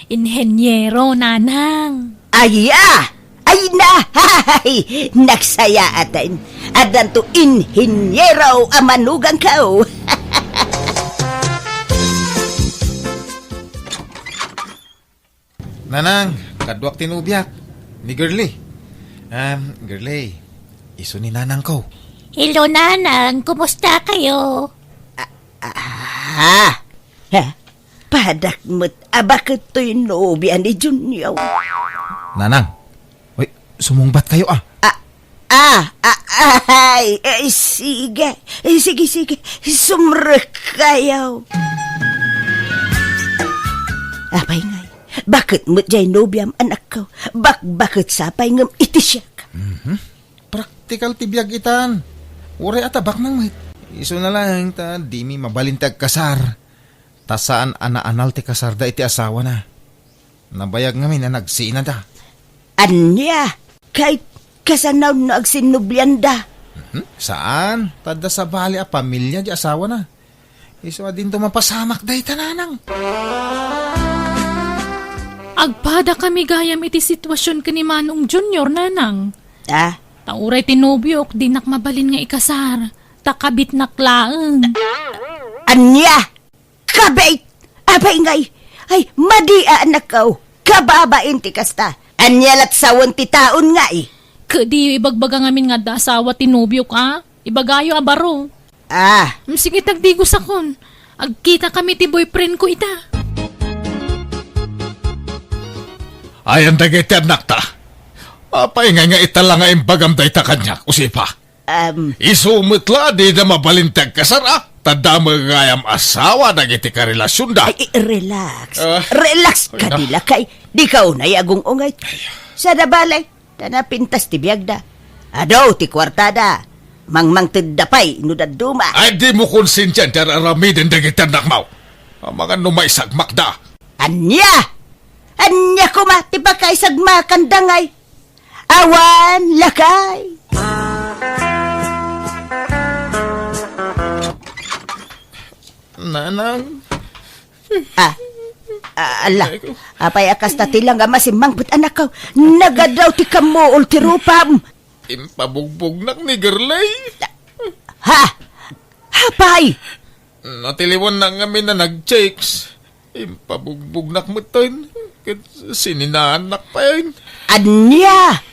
Inheniero, nanang. Aya! Ay na! Hay! Nagsayaaten. Addanto inheniero a manugangko. Nanang, kaduak ti nobiak, ni Girlie. Um, Girlie, isu ni nanangko. Hello, nanang. Kumusta kayo? Ah, ah, ha? Padak met a baket toy nobia ni Junior. Nanang, uy, sumungbat kayo, ah. Ah, ah, ah, ay, ay, sige. Eh, sige, sige. Sumrek kayo. Apay ngay, baket met jay nobiam, anakko. Bakbaket sa pay ngem iti siak. Mhm. Praktikal ti biag itan. Uray a tabaknang met. Isu na laeng ta dimi mabalin ti agkasar. Ta saan a naanal ti kasarda iti asawana. Nabayag ngamin a nagsinada. Ania? Kay, kasano no agsinnublianda? Mhm. Saan? Ta adda sabali a pamilia di asawana. Isu a dinto mapasamak dayta, nanang. Agpada kami gayam iti sitwasion ken ni Manong Junior, nanang. Ah, Ta uray ti nobiok, dinak mabalin nga ikasar. Ta kabitnak laeng. Ania? Kabit! Apay ngay? Ay, madi a anakko. Kababain ti kasta. Ania lat sawen ti taon ngay? Kadiyo ibagbaga ngamin nga adda asawa ti nobiok, a? Ibagayo a baro. Ah. Mm, sige, tagdigusakon. Agkita kami ti boyfriend ko ita. Ayan dagiti annakta. Apay ngay nga ita la nga imbagam dayta kaniak, Usipa? Um, Isu met la, dida mabalin ti agkasar, a? Ta damo gayam asawa dagiti karelasionda. Ay, relax. Ah, relax ay, ka na. Di lakay. Dika unay agung-ungay. Ay. Sada balay. Ta napintas ti biagda. Adu ti kuartada. Mangmangtedda pay no dadduma. Ay, dimo konsensian ti ar-aramiden dagiti annakmo. Amangan no maisagmakda. Ania? Ania koma ti pakaisagmakanda ngay? Awan, lakay. Nanang. Ah, ah, ala. Ay, ko. Apay a kasta ti langam a simmangpet, anakko? Nagadu ti kammuol ti rupam. Impabugbugnak ni Gerlay. Ha? Apay? Natiliwannak ngamin a nag-chicks. Impabugbugnak metten. Ket sininaannak pay. Ania?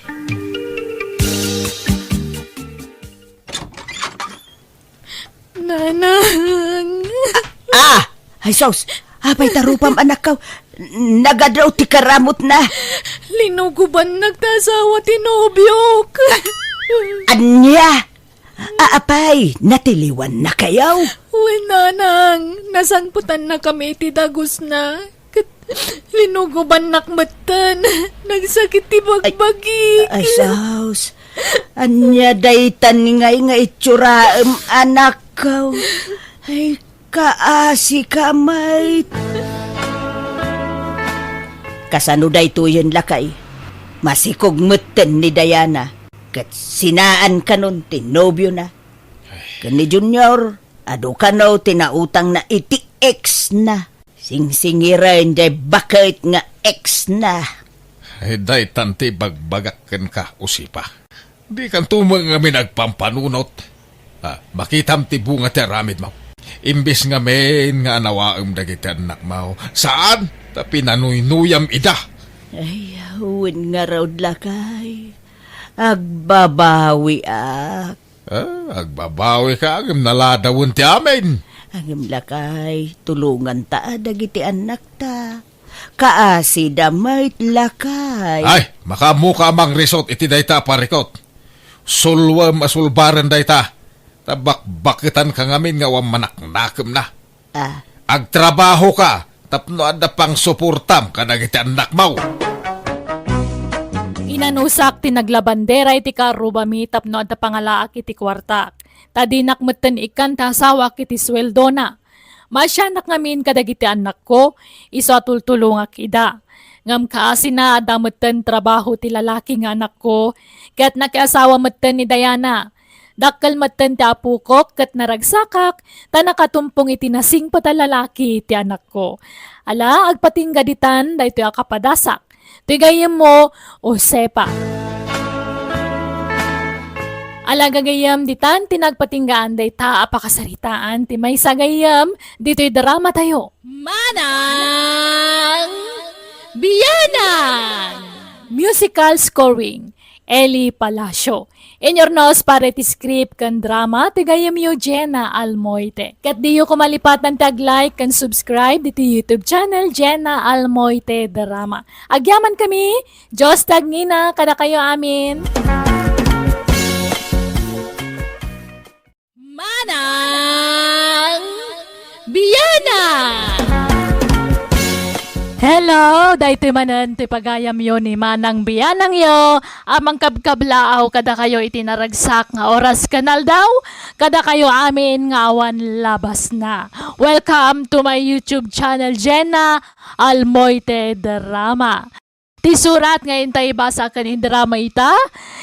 Nanang. Ah! Ay, sus! Apay ta rupam, anakko? Nagadu ti karamutna. Linugubannak ta asawa ti nobiok. Ania? A-, apay, natiliwannakayo? Wen, nanang, nasangpetannakami iti dagusna. Ket linugubannak metten. Nagsakit ti bagbagik. Ay, sus. Ania daytan ngay nga itsuraem, anakko? Ay, kaasika met. Kasano daytoyen, lakay? Masikog metten ni Diana. Ket sinaan kanon ti nobiona. Ken ni Junior, adu kano ti nautangna iti ex-na. Singsingiren jay baket nga ex-na. Ay, daytan ti ibagbagak kenka, Usipa. Dikanto met ngamin agpampanunot. Ah, makitam ti bunga ti aramidmo. Imbes ngamin nga anawaem dagiti annakmo, saan ta pinanuynuyam ida. Ay, wen ngarud, lakay. Agbabawiak. Ah, agbabawika ngem naladawen ti amin. Ngem lakay, tulonganta a dagiti annakta. Kaasida met lakay. Ay, makaammoka a mangrisot iti dayta a parikut. Sulwem a sulbaren dayta. Ta bakbaketanka ngamin nga awan manaknakemna. Ah. Agtrabahoka tapno adda pangsuportam kadagiti annakmo. Inanusak ti naglabandera iti karrubami tapno adda pangalaak iti kuartak. Ta dinak metten ikkan ti asawak iti sueldona. Maasianak ngamin kadagiti annakko, isu a tultulongak ida. Ngem kaasina, adda metten trabaho ti lalaki nga anakko, ket nakiasawa metten ni Diana. Dakkel metten ti apokok ket naragsakak, ta nakatumpong iti nasingpet a lalaki ti anakko. Ala, agpatingga ditan daytoy a kapadasak. Ti gayyemmo, Josefa. Ala, gagayyem, ditan ti nagpatinggaan dayta a pakasaritaan ti maysa gayyem ditoy dramatayo. Manang Bianang! Musical scoring, Eli Palacio. Inyurnos para iti script ken drama ti gayyemyo, Jenna Almoite. Ket diyo koma lipatan ti ag-like ken subscribe diti YouTube channel, Jenna Almoite Drama. Agyamankami, Dios ti agngina kadakayo amin. Manang Bianang! Hello! Daytoy manen ti pagayamyo ni Manang Bianangyo a mangkabkablaaw kadakayo iti naragsak nga oras ken aldaw, kadakayo amin nga awan labasna. Welcome to my YouTube channel, Jenna Almoite Drama. Ti surat nga inta ibasa ken indrama ita,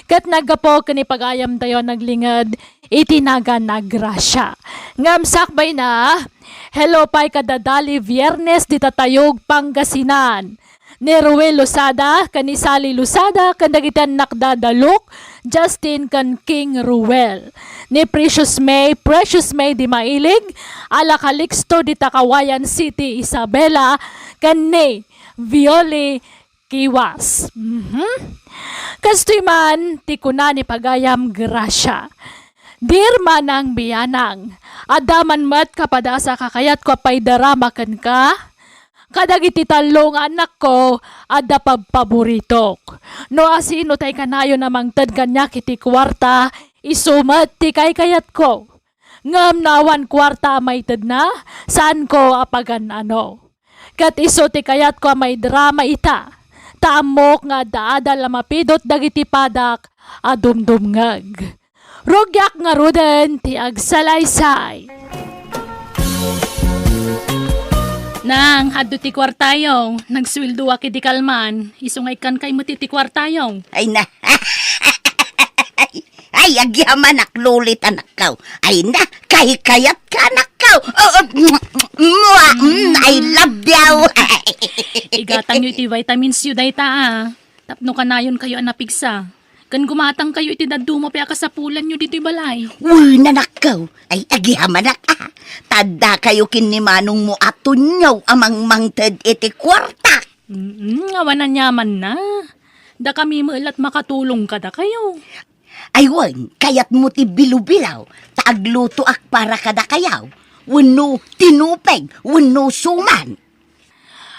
ket naggapu ken ni pagayamtayo a naglinged iti nagan a grasya. Ngem sakbayna, hello pay kada Dali Viernes dita Tayug, Pangasinan. ni Ruel Losada, ken ni Sally Losada, ken dagiti annakda da Luke, Justin, ken King Ruel. Ni Precious May, Precious May di Mailig, Ala Calixto di Takawayan City, Isabela, ken ni Violi Kiwas. Mhm. Kastoy man ti kuna ni pagayam Gracia. Dear Manang Bianang, adda man met kapadasa kakayatko a paidarama kenka. Kadagiti tallo nga annakko, adda pabpaboritok. No asino tay kanayon a mangted kaniak iti kuarta, isu met ti kaykayatko. Ngem no awan kuarta a maitedna, saanko a pagan-ano. Ket isu ti kayatko a maidrama ita, ta ammok nga adda adal a mapidot dagiti padak a dumdumngeg. Rugiak ngaruden ti agsalaysay. Nang, adto ti kuartayo. Nagsueldoak idi kalman. Isu nga ikkankay met iti kuartayo. Ay na. Ay, agyamanak, Lulit, anakko. Ay na, kaykayat ka, anakko. Oh, oh, mua, mm, I love you. Igatangyo iti vitamins yo dayta, a. Tapno kanayonkayo a napigsa. Ken gumatangkayo iti dadduma pay a kasapulanyo ditoy balay. Wen, anakko. Ay, agyamanak, a. Ta addakayo ken ni manongmo a tunyo a mangmangted iti kuarta. Mm, awan aniamanna. Dakami met la't makatulong kadakayo. Ay wen, kayatmo ti bilobilaw, ta aglutoak para kadakayo, wenno tinupeg, wenno suman.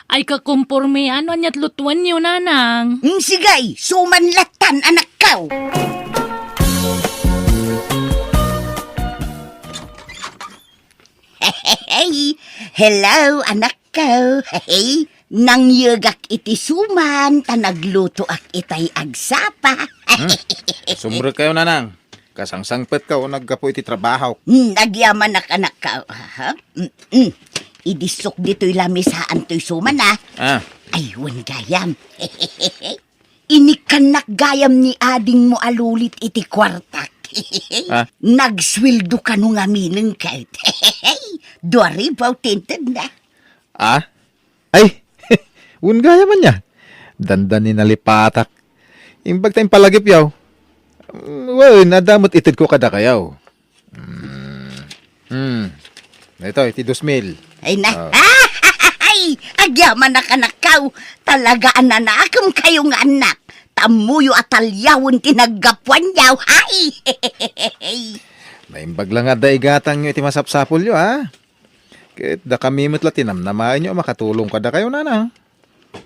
Ay, kakompormean no ania't lutuenyo, nanang. Mm, sige, suman lattan, anakko. Hello, anakko. Nangyegak iti suman, ta naglutoak itay agsapa. Hmm? Sumrekkayo, nanang. Kasangsangpetka o naggapu iti trabaho. Hmm, agyamanak, anakko. Aha. Mm, mm. Idissok ditoy lamisaan toy suman, a. Ah. Ay, wen gayam. Inikkannak gayam ni adingmo a Lulit iti kuartak. Ah? Nagsueldo kano ngamin ket. Dua ribu ti intedna. Ah? Ay, wen gayam ania. Dandani nalipatak. Imbag ta impalagipyo. Mm, wen, adda met itedko kadakayo. Mm. Hmm. Ito, iti dos mil. Ay na. Oh. Ay, agyamanak, anakko. Talaga a nanakemkayo nga annak. Tammoyo a taliawen ti naggapuanyo. Ay. Naimbag la nga adda igatangyo iti masapsapulyo, a. Ket dakami met la ti namnamaenyo a makatulong kadakayo, nanang.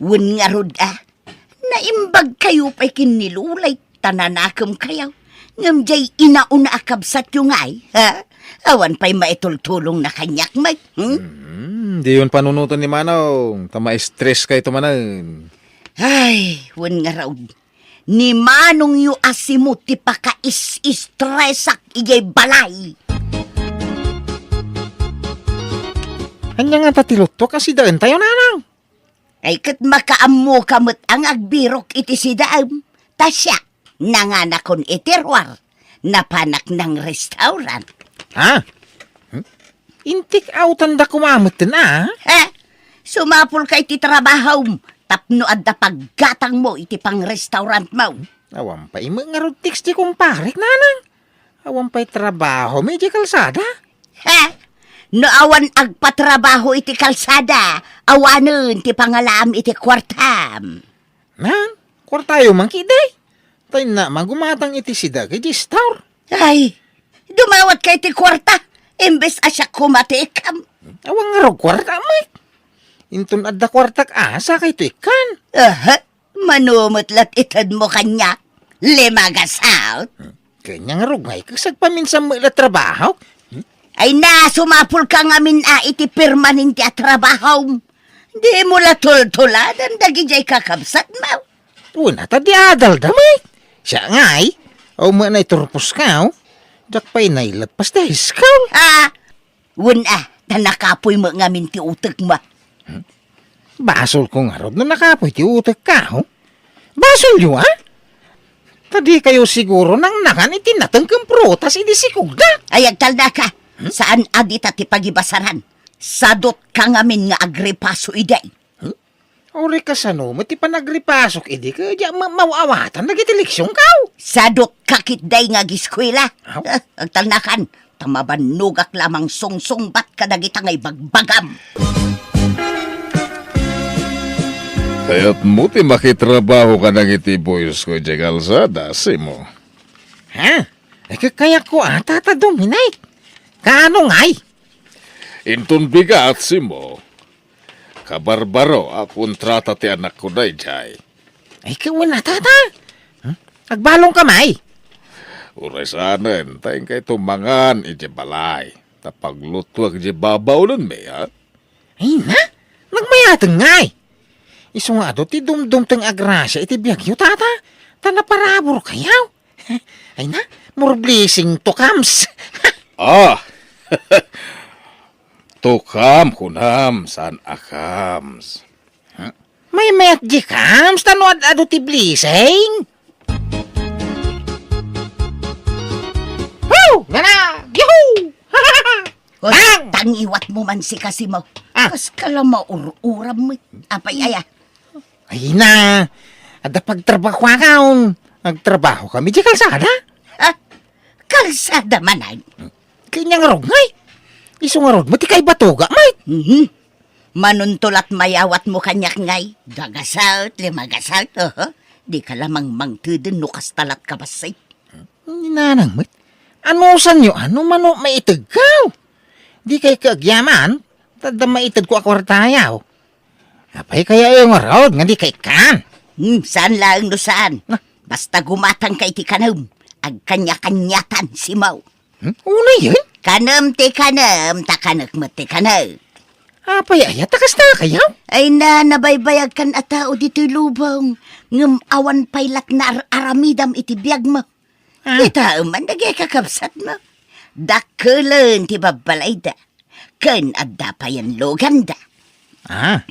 Wen ngarud, a. Naimbagkayo pay ken ni Lulit, ta nanakemkayo. Ngem diay inauna a kabsatyo ngay, ha? Awan pay maitultulongna kaniak met, hmm? Mm, diyon panunoten ni Manong, ta ma-stress kayto manen. Ay, wen ngarud. Ni Manongyo a simut ti pakaisistresak idiay balay. Ania ngata ti lutto a sidaentayo, nanang? Ay, ket makaammoka met a nga agbirok iti sidaem. Ta siak, nanganakon iti ruar. Napanak nang restaurant. Ha? Hmm? Intik outanda koma metten, a? Ha? Sumapulka iti trabahom tapno adda paggatangmo iti pangrestaurantmo. Awan pay met ngarud text ti kumparek, nanang. Awan pay trabaho, idiay kalsada? Ha? No awan agpatrabaho iti kalsada, awanen ti pangalaam iti kuartam. Nan, kuartayo man ketdi. Tay na, magumatang iti sida iti store. Ay, dumawatka iti kuarta, imbes a siak koma ti ikkam. Awan ngarud kuarta met. Inton adda kuartak, a, sakayto ikkan. Aha. Mano met la't itedmo kaniak? Lima gasut? Hmm. Kanya nga rugay, kasagpaminsan met la trabaho? Hmm? Ay na, sumapulka ngamin a iti permanente a trabahom. Dimo la tultuladan dagidiay kakabsatmo. Una, ta di adal da met. Siak ngay, aw met na iturposka, o. Diak pay nailatpas ti high school. Ah, Wen a, ta nakapuy met ngamin ti utekmo. Hmm? Basolko ngarud no nakapuy ti utekko, ho? Basolyo, a? Ta dikayo siguro nangnangan iti nateng ken prutas idi sikogda. Ay, agtalnaka. Hmm? Saan a dita ti pagibasaran. Sadutka ngamin nga agripaso idi. Hmm? Uray kasano met ti panagripasok idi ket diak ma-, maaw-awatan dagiti leksionkaw? Sadokka ketdi nga agiskuela. Aw. Eh, agtalnakan, ta mabannogak la a mangsungsungbat kadagita nga ibagbagam. Kayatmo ti makitrabaho kadagiti boysko idiay kalsada, Simo? Ha? Ay, kayatko a, Tata Dominic. Kaano ngay? Inton bigat, Simo. Kabarbaro a kontrata ti anakko daydiay. Ay, kawen a, Tata. Hmm? Agbalongka, may? Uray saanen, ta inkay tumangan idiay balay. Ta paglutuak idiay babaonenmi, ha? Ay na, nagmayaten ngay. Isu nga adu ti dumdumteng a grasia iti biagyo, Tata. Ta naparaburkayaw. Ay na, more blessing to comes. Ah! To come, kunam, saan a comes. Huh? Maymayat di comes, ta no ad-adu ti blessing. Woo! Nana! Yahoo! Hoy, bang! Tangiwatmo man si Kasimo. Ah. Kas ka la maur-uram met. Apay aya? Ay na, adda pagtrabahoakon. Nagtrabahokami idiay kalsada. Ha? Kalsada manen? Kanya nga rugngay. Isu nga rugngay, ti kaibatogak, may. Mhm. Manuntulat mayawatmo kaniak ngay. Gagasat, limagasat, oho. Di ka lamang mangteden no kasta lat kabassit. Ni nanang met. Anusanyo, ano mano maitegkaw? Di kay kaagyaman, tadda maited ko a kwartayaw. Apay kaya iyo ngarud nga di kay kan? Hmm, saan laeng no saan. Na. Basta gumatangka iti kanem, agkanya-kanyatan, Simo. Hmm? Unayen? Kanem ti kanem, ta kanek met ti kanek. Apay aya, ta kasta kayaw? Ay na, nabaybayagkan a tao ditoy lubong, ngem awan pay lat naar-aramidam iti biagmo. Ah. Kitaem man dagiti kakabsatmo. Dakkelen ti babbalayda, ken adda payen luganda. Ah,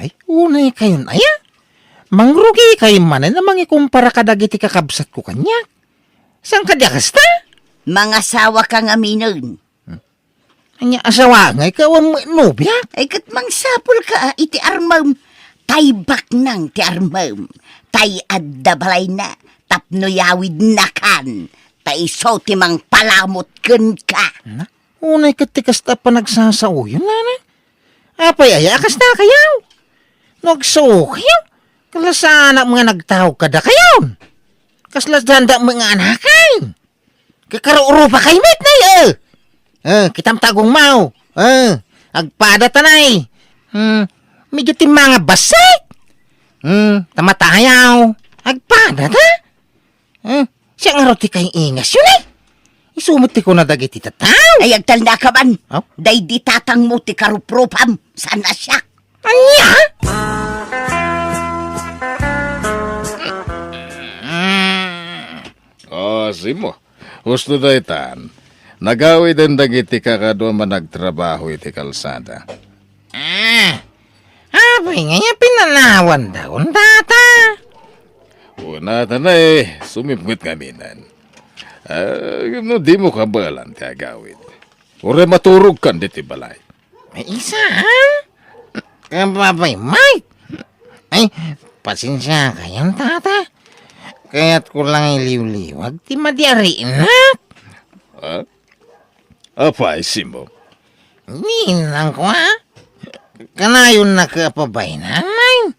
ay, unay kayon aya? Mangrugi kayo manen a mangikumpara kadagiti kakabsatko kaniak. Saan kadi a kasta? Mangasawaka ngaminen. Hmm. Ania, asawa ngay ka, awan met nobiak? Ay, ket mangsapulka a iti armem. Tay baknang ti armem. Tay adda balayna. Tapno yawidnakan. Ta isu ti mangpalamut kenka. Na? Unay ket ti kasta a panagsasaoyon, nanang. Apay aya a kasta kayaw? No agsuo kayaw, kalasanak nga nagtaog kadakayaw. Kasla danda met nga anakan. Kakarurupa kay met na, eh. Eh, kitam ta agungmaw. Eh, agpada ta nay. Hmm, medyo timmanga bassit. Hmm, tamatayaw. Agpada ta. Eh, siya nga ti kay ingas yun, eh. Isu met ti kuna dagiti tattao. Ay, agtalnaka man. Oh? Daydi tatangmo ti karuprupam. Saan a siak? Ania? Oh, Simo. Husto daytan. Nagawiden dagiti kakadua a managtrabaho iti kalsada. Ah, apay ngay a pinanawan da kun tata? Unata na eh, sumipnget ngaminen. Ah, no dimo kabaelan ti agawid. Uray maturogkan ditoy balay. Ay, saan? Kababay, Mike. Ay, pasensia kayon, tata. Kayatko lang iliwliwag ti madi a rinak. Ah? Apay, Simo? Ninang ko, ah. Kanayon na ka pabaynan, Nay.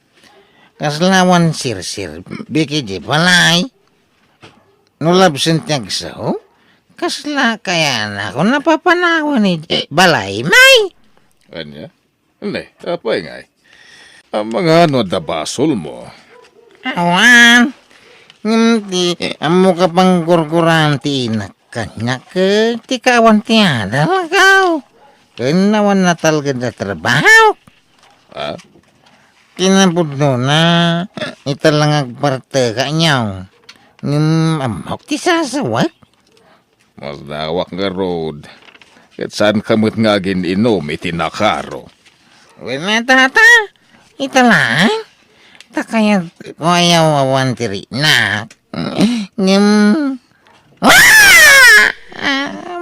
Kasla awan sirsir, biki di balay. No labsen ti agsaw, kasla kayana ko napapanawan iti balay, may? Ania? Ne, apay ngay? Amangan no adda basolmo? Awan. Ngem ti ammo ka pangkurkuran ti inak kaniak, ket ti kaawan ti adalkaw. Ken awan natalged a trabaho. Ah? Kinapudnona, ita lang agparteka niyaw. Ngem ammok ti sasawek. Masdawak ngarud. Ket saan ka met nga agin-inum iti nakaro? Wen a, tata, ita laeng. Ta kayat ko a yawawan ti rinak. Ngem, ah!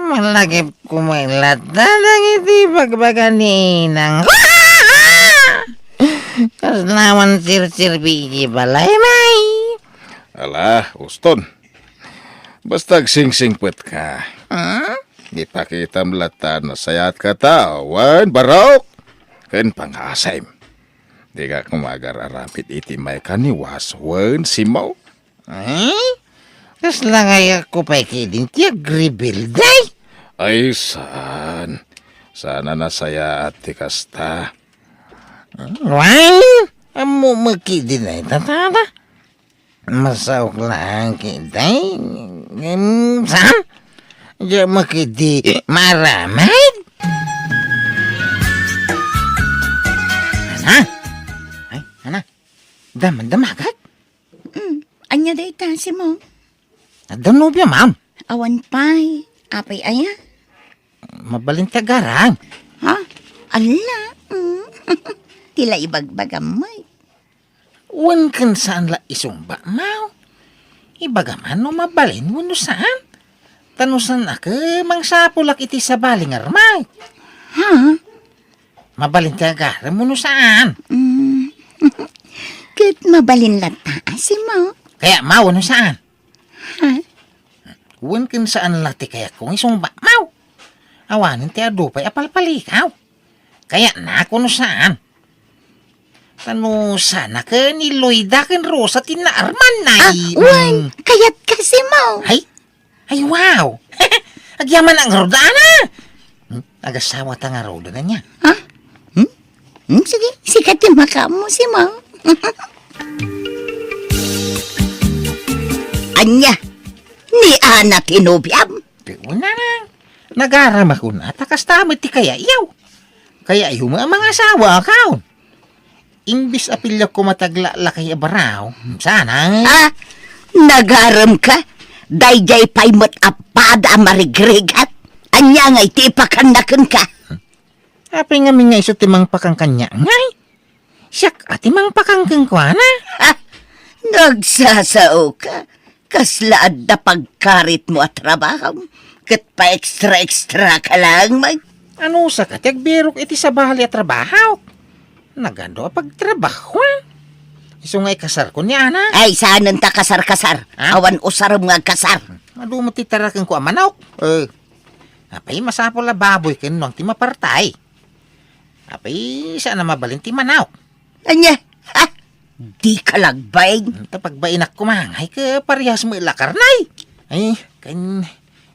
Malagip ko met latta dagiti bagbaga ni inang. Kasla awan serserbi iti balay, May. Ala, uston. Basta agsingsingpetka. Hmm? Ipakitam latta a nasayaat ka ta, wen, barok, ken pangasim. Dika koma agar-aramid iti maikaniwas, wen, Simo. Eh? Kasla ngayak ko pay ketdin ti agrebelde? Ay, saan. Saan a nasayaat ti kasta. Wen, ammom ketdin ay tatada. Masaok laeng ketdi. Ngem saan? Diak ketdi maaramid. Ana? Ay, ana? Dam-, damagat? Mm, ania dayta, Simo? Adda nobiam? Awan pay. Apay aya? Mabalin ti agarem. Ha? Ala. Mm. Ti la ibagbagam, May. Wen ken saan la isungbatmo. Ibagam no mabalin wenno saan. Ta no saan a ket mangsapulak iti sabali nga armak. Ha? Mabalin ti agarem wenno saan? Mm. Ket mabalin latta, Simo. Kayatmo wenno saan? Ha? Wen ken saan la ti kayatko nga isungbatmo. Awanen ti adu pay a palpalikaw. Kayatnak wenno saan? Ta no saan a ket ni Loida ken Rosa ti naarman, ah, ay, wen, mm. Kayatka, Simo. Ay? Ay, wow! Agyamanak ngarud, Ana! Hmm? Agasawata ngarud, ania? Ha? Hmm? Hmm, sige, sika ti makaammo, Simo. Ania? Ni Ana ti nobiam? Di, una na. Nagaram ako na, ta kasta met ti kayatyo. Kayatyo nga mangasawa ako. Imbis a pilyak ko mataglaklakay a baraw, sana. Ah, nagarem ka? Daydiay pay met a pada a marigrigat? Ania nga iti ipakanna kenka? Apay ngamin nga isu ti mangpakan kaniak, ngay? Siak a ti mangpakan kenkuana. Ah, nagsasao ka. Kasla adda pagkaritmo a trabaho, ket pa-extra-extra ka laeng, May. Anusaka ti agbirok iti sabali a trabaho? Nagadu a pagtrabahoan. Isu nga ikasarko ni Ana. Ay, saanen ta kasar-kasar. Ha? Awan usarem nga agkasar. Adu met ti tarakenko a manok. Eh, apay masapul a baboy ken nuang ti mapartay? Apay, saan a mabalin ti manok? Ania? Ha? Dika lagbain? Ta pagbainak koma, ay, ket parehas met la karne. Ay, ken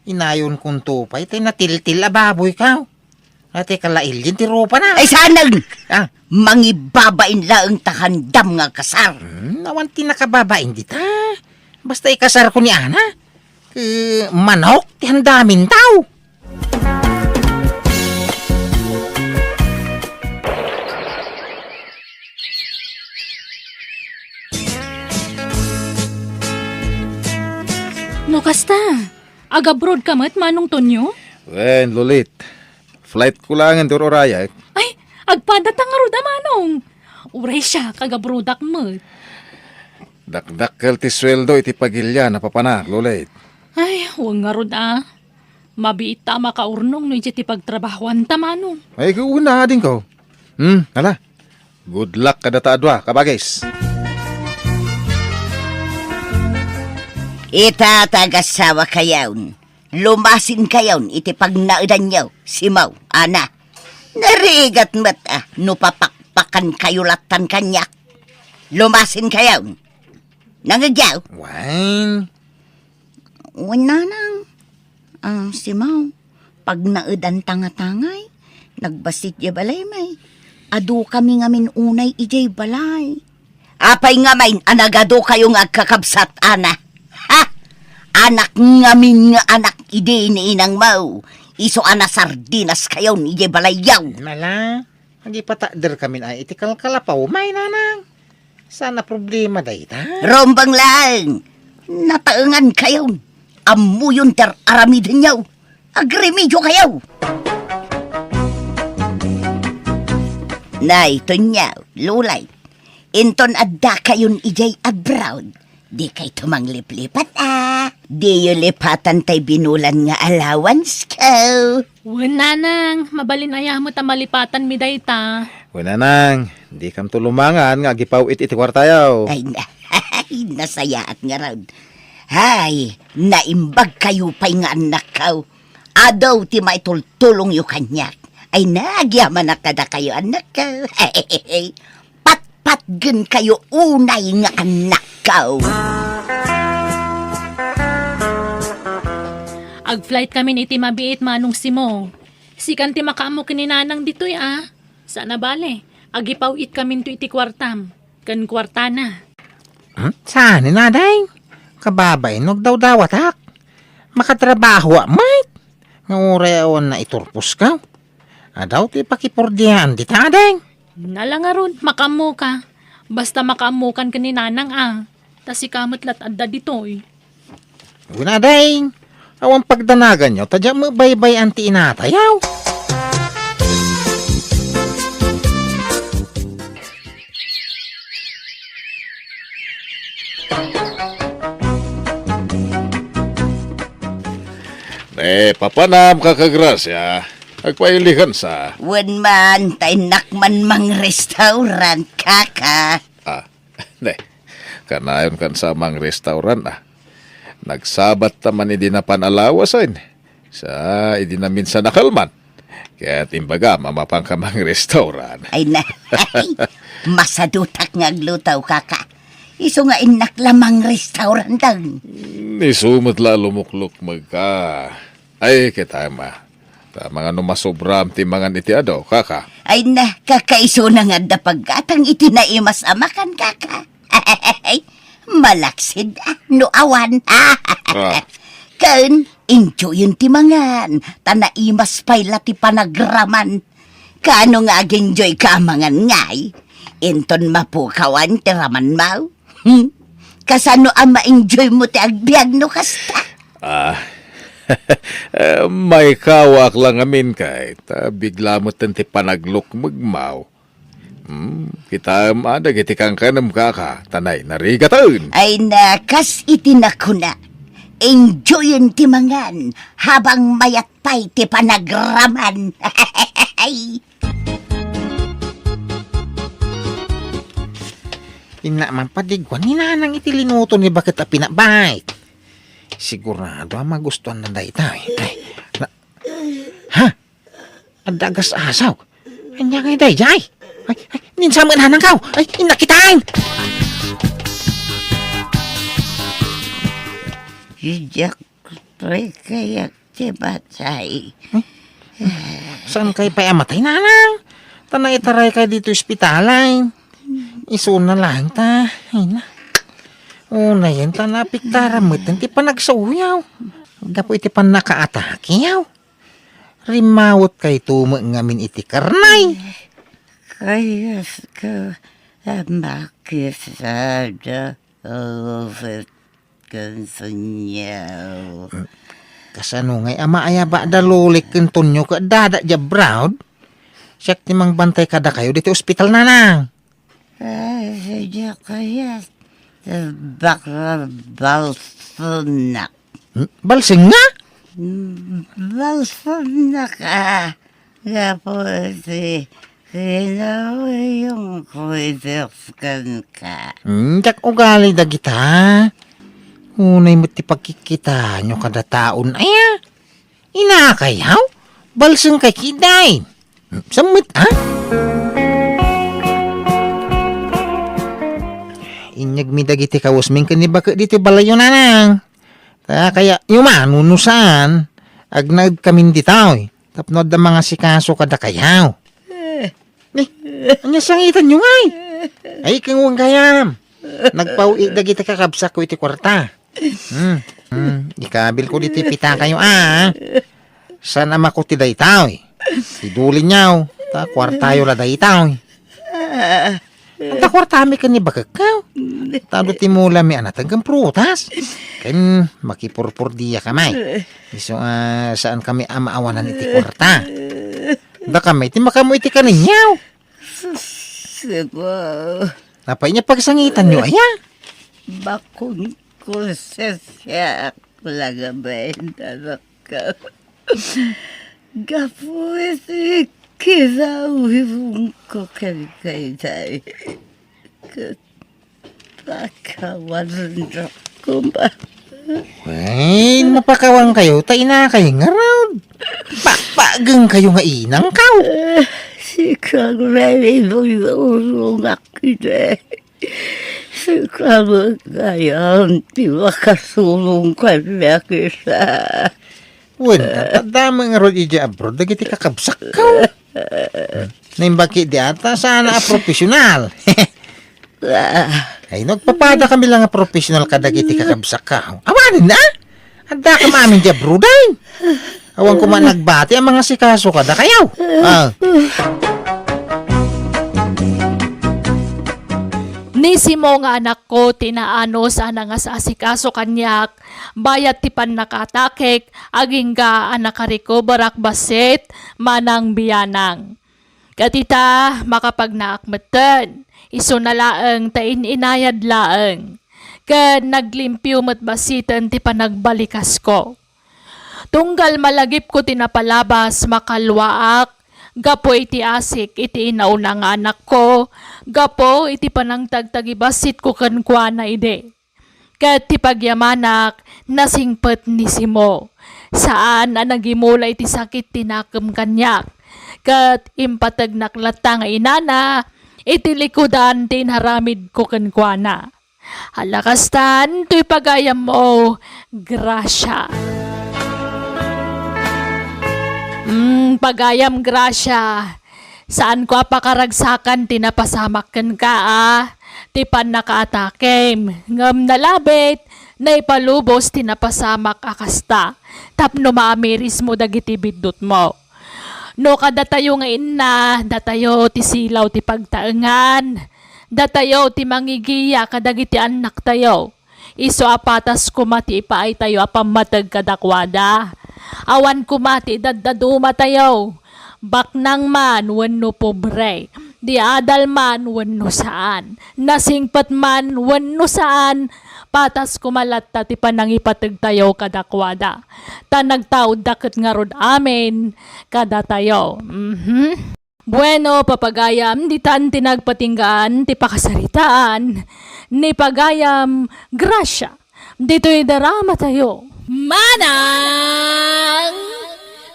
inayon kunto pay, tay natiltil a baboy ka. Ate, kalailin ti rupana. Ay, saanen! Ah. Mangibabain laeng ta handam nga kasar. Hmm, awan ti nakababain dita. Basta ikasarko ni Ana. Ket manok ti handamin tao. No kasta, agabroad ka met, Manong Tonyo? Wen, Lolit. Flight ko laengen ti ur-urayak. Ay, agpada ta ngarud a, Manong. Uray siak, agabroadak met. Dakdakkel ti sueldo iti pagilian a papanak, Lolit. Ay, wen ngarud a. Mabiit ta a makaurnong no idiay ti pagtrabahoanta, Manong. Ay, ket wen a, adingko. Hmm, ala. Good luck kadata a dua, kabagis. Ita, ta agasawakayon, lumasinkayon iti pagnaedanyo, Simo, Ana. Narigat met a no papakpakankayo lattan kaniak. Lumasinkayon. Nangegyaw? Wen. Wen, Nanang. Ah, Simo, pagnaedanta nga tangay, nagbassit diay balay, May. Adukami ngamin unay idiay balay. Apay ngamin a nagadukayo nga agkakabsat, Ana? Ha? Anak ngamin nga anak idi ni inangmo. Isu a nasardinaskayon idiay balayyo. Mala, agipatakderkamin ay iti kalkalapaw, May, Nanang. Saan a problema dayta? Rumbeng laeng. Nataengankayon. Ammoyon ti ar-aramidenyo. Agremediokayo. Nay, Tonyo, Lulay. Inton addakayon idiay abroad, dikayto mangliplipat, a. Diyo lipatan tay binulan nga allowance ko. Wen, Nanang, mabalin aya met a malipatanmi dayta. Wen, Nanang, Dikamto lumangan nga agipaw-it iti kuartayo. Ay, na-, ay, nasayaat ngarud. Ay, naimbag kayo pay nga annakko. Adu ti maitultulongyo kaniak. Ay, nagyamanak kadakayo, annakko. Patpatgen kayo unay nga annakko. Agflight kamin iti mabiit, Manong Simo. Sikan ti makaammo ken ni Nanang ditoy, a. Saan a bale, agipaw-it kaminto iti kuartam, ken kuartana. Hmm? Saan, Inading? Kababain no agdawdawatak. Makatrabahoak met. Nga uray awan naiturposka. Adu ti pakipurdiaan dita, Ading. Ala ngarud, makaammoka. Basta makaammokan ken ni Nanang, a. Ta sika met la't adda ditoy. Wen, Ading, awan pagdanaganyo, ta diak met baybay-an ti inatayo. Ne, papanam, Kaka Gracia. Agpailikan sa. Wen man, ta innak man mangrestaurant, Kaka. Ah, ne, kanayon kan sa mangrestaurant, a. Nagsabat ta man idi napan a lawasen. Sa idi naminsan a kalman. Ket imbagam a mapanka mangrestaurant. Ay na, ay, masadutak nga agluto, Kaka. Isu nga innak la mangrestaurant dang. Isu met la a lumuklukmegka. Ay, ket ama. Ta mangano masobram ti mangan iti adu, Kaka? Ay na, Kaka, isuna nga adda paggatang iti naimas a makan, Kaka. Malaksid, a, no awan. Ah. Ken, enjoyen ti mangan, ta naimas pay la ti panagraman. Kaano nga ag-enjoyka a mangan ngay? Inton mapukawan ti ramanmo? Hmm? Kasano a ma-enjoymo ti agbiag no kasta? Ah, eh, maikawaak la ngamin kay, ta bigla metten ti panaglukmegmo. Hmm, kitaem a dagiti kankanem, Kaka, ta nainarigaten. Ay na, kas iti nakuna, enjoyen ti mangan habang mayat pay ti panagraman. Inna man padigwan ni Nanang iti linuto ni baket a pinabait. Sigurado a magustuanna dayta. Ay, na, ha? Adda agas-asaw. Ania ngay daydiay? Ay, ay, ninsa met Nanangko. Ay, inna kitaen. Diak Toy kayat ti matay. Hmm? Saan kay pay a matay, Nanang? Ta naitaray kay ditoy ospital ay. Isuna laeng ta. Ay na. Unayen ta napiktaran met ti panagsaoyaw. Gapu iti pannakaatakeyaw. Rimawet kayto met ngamin iti karnay. Kayat ka a makisada. Ulit ken Tonyo. Kasano ngay a maayaba da Lolik ken Tonyo ket dada dia abroad? Siak ti mangbantay kadakayo ditoy ospital, Nanang. Ay, sadiak kayat. Bakla balsenak. Hmm? Balseng nga? Mm, balsenak, a. Gapu iti kinawayonko iti kenka. Hmm, diak ugali dagita. Unay met ti pagkikkitaenyo kada taon aya. Inakayaw? Balseng kay kiday. Hmm, sammet, a? Inyegmi dagiti kawesmi ken ni baket ditoy balayyo, Nanang. Ta kayatyo man wenno saan, agnaed kamin ditoy tapno adda mangasikaso kadakayo. Eh. Ni, ania sangitanyo ngay? Ay, ken wen gayam. Nagpaw-it dagiti kakabsatko iti kuarta. Hmm. Hmm. Ikabilko ditoy pitakayo, a. Saan a makuti daytoy? Idulinyo. Ta kuartayo la daytoy. Ah. Anta kuartami ken ni bakekko. Tado ti mulami a nateng ken prutas. Ken makipurpurdiaka may. Isu a saan kami a maawanan iti kuarta. Dakami ti makaammo iti kaninyo. Sus, Apo. Apay nia pagsangitanyo aya? Bakon ko sisiak la ngamin, anakko. Gapu iti Kinawirongko ken daydiay. Ket pakawanendak koma. Wen, mapakawankayo ta inakay ngarud. Pakpakgengkayo nga inangkaw. Eh, sika nga imurongak idi. Sika met gayam ti makasurong kaniak ita. Wen, adda met ngarud idiay abroad dagiti kakabsakko. Naimbag ketdi a ta saan a professional. Ay, nagpapada kami lang nga professional kadagiti kakabsakko. Awanen na? Adda ka maamin di abroad ay. Awan ko man nagbati ang mga sikaso kadakayo. Ah. Ni Simo nga anakko ti naanus a nangasasikaso kaniak, bayat ti pannakaatakek, agingga a nakarecoverak bassit, manang bianang. Ket ita, makapagnaak metten, isuna laeng ta in-inayad laeng. Ket naglimpio met bassiten ti panagbalikasko. Tunggal malagipko ti napalabas, makalluaak, gapu iti asik iti inauna nga anakko, gapu iti panangtagtagibassitko kenkuana idi. Ket ti pagyamanak, nasingpet ni Simo. Saan a nagimula iti sakit ti nakem kaniak. Ket impategnak latta nga inana iti likudan ti inaramidko kenkuana. Ala kastan, toy pagayammo, Gracia. Mm, pagayam, Gracia. Saanko a pakaragsakan ti napasamak kenka a ti pannakaatakem, ngem nalabit, naipalubos ti napasamak a kasta tapno maamirismo dagiti biddutmo. No kadatayo nga inna, datayo ti silaw ti pagtaengan, datayo ti mangigiya kadagiti annaktayo. Isu a patas koma ti ipaaytayo a pammateg kadakuada. Awan koma ti idaddadumatayo, baknang man wenno pobre, di adal man wenno saan, nasingpet man wenno saan, patas koma latta ti panangipategtayo kadakuada. Ta nagtaudda ket ngarud amin kadatayo. Mhm. Bueno, papagayam, ditan ti nagpatinggaan ti pakasaritaan ni pagayam Gracia ditoy drama tayo. Manang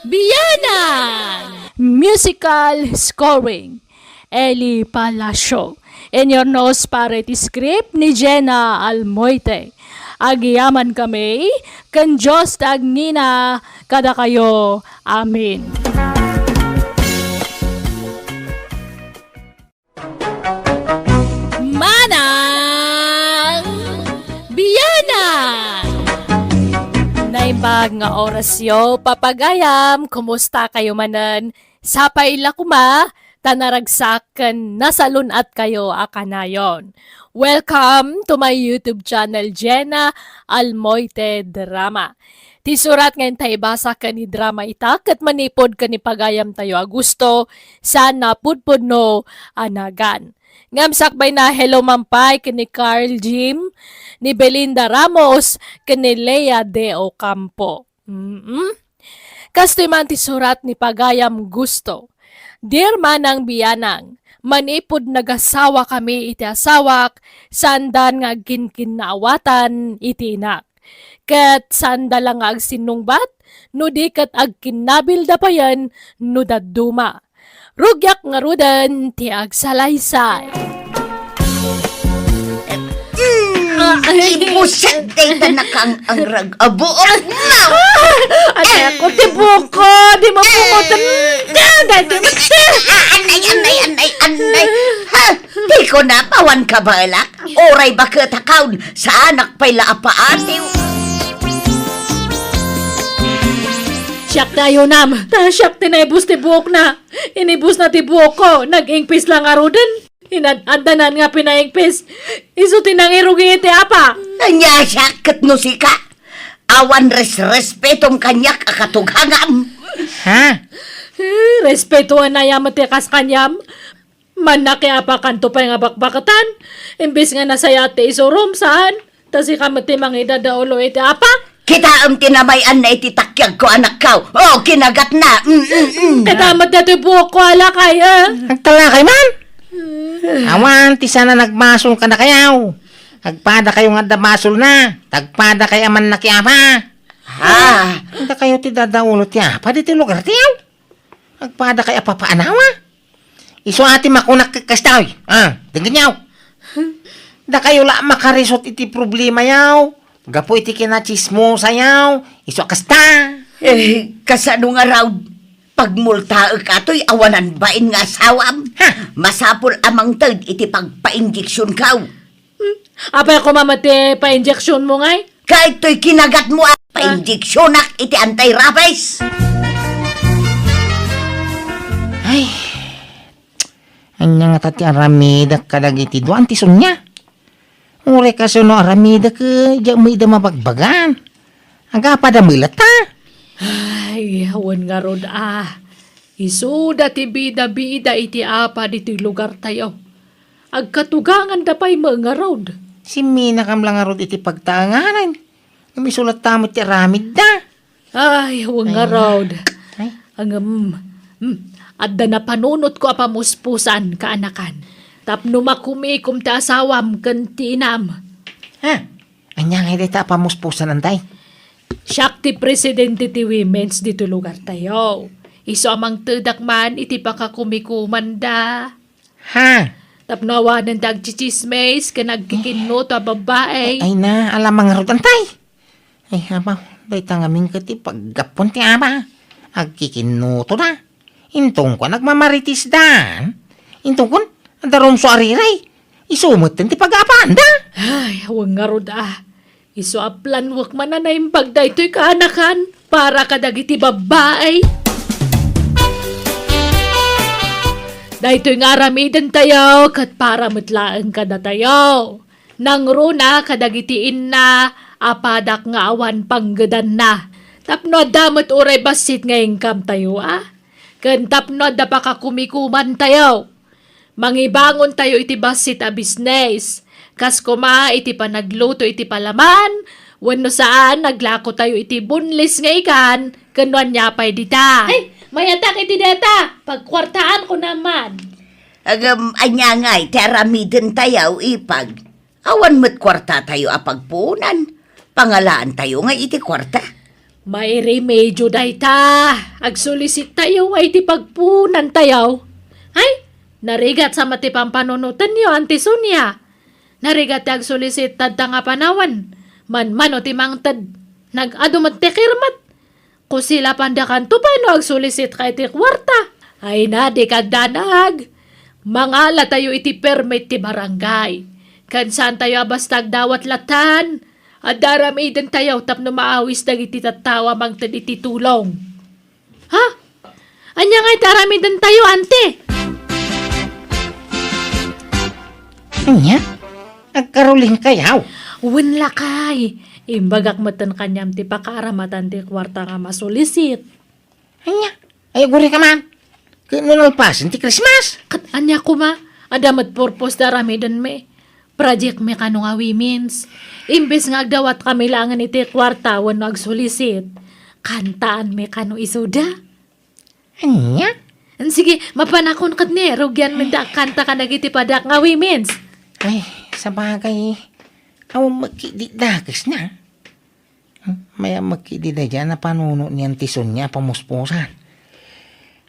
Bianang! Musical scoring, Eli Palacio. Inurnos para iti script ni Jenna Almoite. Agyamankami, ken Dios ti agngina kadakayo. Amen. Manang Bianang! Naimbag nga orasyo, papagayam, kumusta kayo manen? Sapay la koma, ta naragsak ken nasalun-atkayo a kanayon. Welcome to my YouTube channel, Jenna Almoite Drama. Ti surat nga inta ibasa ken idrama ita ket manipud ken ni pagayamtayo a gusto, saan a pudpudno a nagan. Ngem sakbayna, hello man pay ken ni Carl Jim, ni Belinda Ramos, ken ni Lea De Ocampo. Mm-mm. Kastoy man ti surat ni pagayam gusto. Dear Manang Bianang, manipud nagasawakami iti asawak, saandan nga agkinkinnaawatan iti inak. Ket saanda la nga agsinnungbat, no di ket agkinnabilda payen no dadduma. Rugiak ngaruden ti agsalaysay. Mm, ah, ay. Ibusak dayta nakang-angrag a buok na. Anak ko, ti buko, di mo pungotan. Dagay, di mo. Ah, anay, anay, anay, anay. Ha? Di ko na pawan kabalak. Oray baket a kaon, saanak pay la a paatiw. Siak ti ayunam, ta siak ti naibus ti buokna. Inibusna ti buokko, nag-ingpis la ngaruden. Inad-addanan nga pinaingpis. Isu ti nangirugi iti apa. Ania siak ket no sika? Awan resrespetom kaniak a katughangam. Ha? Eh, respetuan aya met ti kas kaniam. Mannakiapakanto pay nga bakbaketan, imbes nga nasayaat ti isurom, saan? Ta sika met ti mangidadaulo iti apa? Kitaem ti namay-anna iti takiagko, anakko. O, kinagatna. Mm, mm, mm. Kitaem met daytoy buokko, a lakay, a. Agtalakay man? Awan ti saan a nagmasol kadakayo. Agpadakayo nga adda basolna. Agpadakayo a mannakiapa. Ah. Dakayo ti dadaulo ti apa ditoy lugartayo. Agpadakayo a papaanawa. Isu a ti makunak ket kastoy. A, denggenyo. Dakayo la makarisot iti problemayo. Gapu iti kinatsismosayo. Isu a kasta. Eh, kasano ngarud? Pagmultaek atoy awanan bain nga asawam. Ha? Masapul a mangted iti pagpainjeksionko. Hmm? Apay koma met ti painjeksionmo ngay? Kaytoy kinagatmo a painjeksionak iti anti-rabies. Ay, ania ngata ti aramidek kadagiti dua, Auntie Sonia? Uray kasano aramidek, eh, diak met ida mabagbagan. Agapada met latta. Ay, wen ngarud a. Isuda ti bida-bida iti apa ditoy lugartayo. Agkatuganganda pay met ngarud. Simminakam la ngarud iti pagtaenganen. Ngem isu latta met ti aramidda. Ay, wen ngarud. Ay. Ngem, hmm, adda napanunotko a pamuspusan, kaanakan. Tapno makumikom ti asawam ken ti inam. Ha? Ania ngay dayta a pamuspusan, Antay? Siak ti presidente ti women's ditoy lugartayo. Isu a mangtedak man iti pakakumikomanda. Ha? Tapno awanen ti agtsitsismis ken agkikinnuto a babbai. Ay na, ala man ngarud, Antay. Ay, abaw, dayta ngamin ket ti paggapuan ti ama. Agkikinnutoda. Intonkon, agmamaritisdan. Intonkon, adda rumso a riray. Isu metten ti pagapaanda. Ay, wen ngarud a. Isu a planuek man a naimbag daytoy, kaanakan, para kadagiti babbai. Daytoy nga aramidentayo ket para met laeng kadatayo. Nangruna kadagiti inna a padak nga awan panggedanna. Tapno adda met uray bassit nga income tayo, a? Ken tapno adda pakakumikumantayo. Mangibangontayo iti bassit a bisnes. Kas koma iti panagluto iti palaman, wenno saan, naglakotayo iti boneless nga ikan, ken no ania pay dita. Ay, mayatak iti deta. Pagkuartaanko naman. Agam, ania ngay ti aramidentayo, ipag? Awan met kuartatayo a pagpuonan. Pangalaantayo ngay iti kuarta. Mairemedio dayta. Agsolisittayo iti pagpuonantayo. Ay, narigat sa met ti pampanunotenyo, Auntie Sonia. Narigat ti agsolisit tadta nga panawen. Manmano ti mangted. Nag-adu met ti kirmet. Kusilapandakanto pay no agsolisit ka iti kuarta. Ay na, di kagdanag. Mangalatayo iti permit ti barangay. Ken saantayo a basta agdawat latan. Adda aramidentayo tapno maawis dagiti tattao a mangted iti tulong. Ha? Ania ngay ti aramidentayo, Auntie? Ania? Agkarulingkayo? Wen, lakay. Imbagak metten kaniam ti pakaaramatan ti kuarta nga masolisit. Ania? Ay, agurayka man. Ket no nalpasen ti Christmas? Ket ania koma? Adda met purpose ti aramidenmi. Projectmi kano nga women's. Imbes nga agdawatkami laengen iti kuarta wenno agsolisit, kantaanmi kano isuda. Ania? Sige, mapanakon ket ni, rugianmi da kanta kadagiti padak nga women's. Ay, sabagay, awan met ket dakesna. Hmm, mayat met ket daydiay a napanuno ni Auntie Sonia a pamuspusan.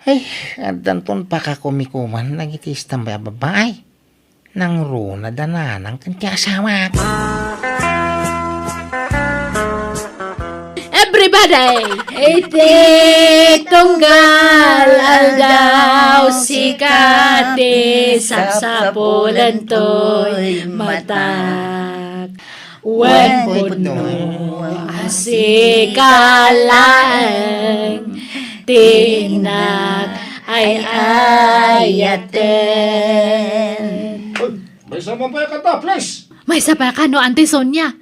Ay, addanton pakakumikuman dagiti istambay a babbai. Nangruna da nanang ken ti asawak. Everybody! Iti tunggal aldaw, sika ti sapsapulentoy matak. Wen pudno a sika laeng ti innak ay-ayaten. Uy, maysa man pay a kanta, please. Maysa pay a kano, Auntie Sonia?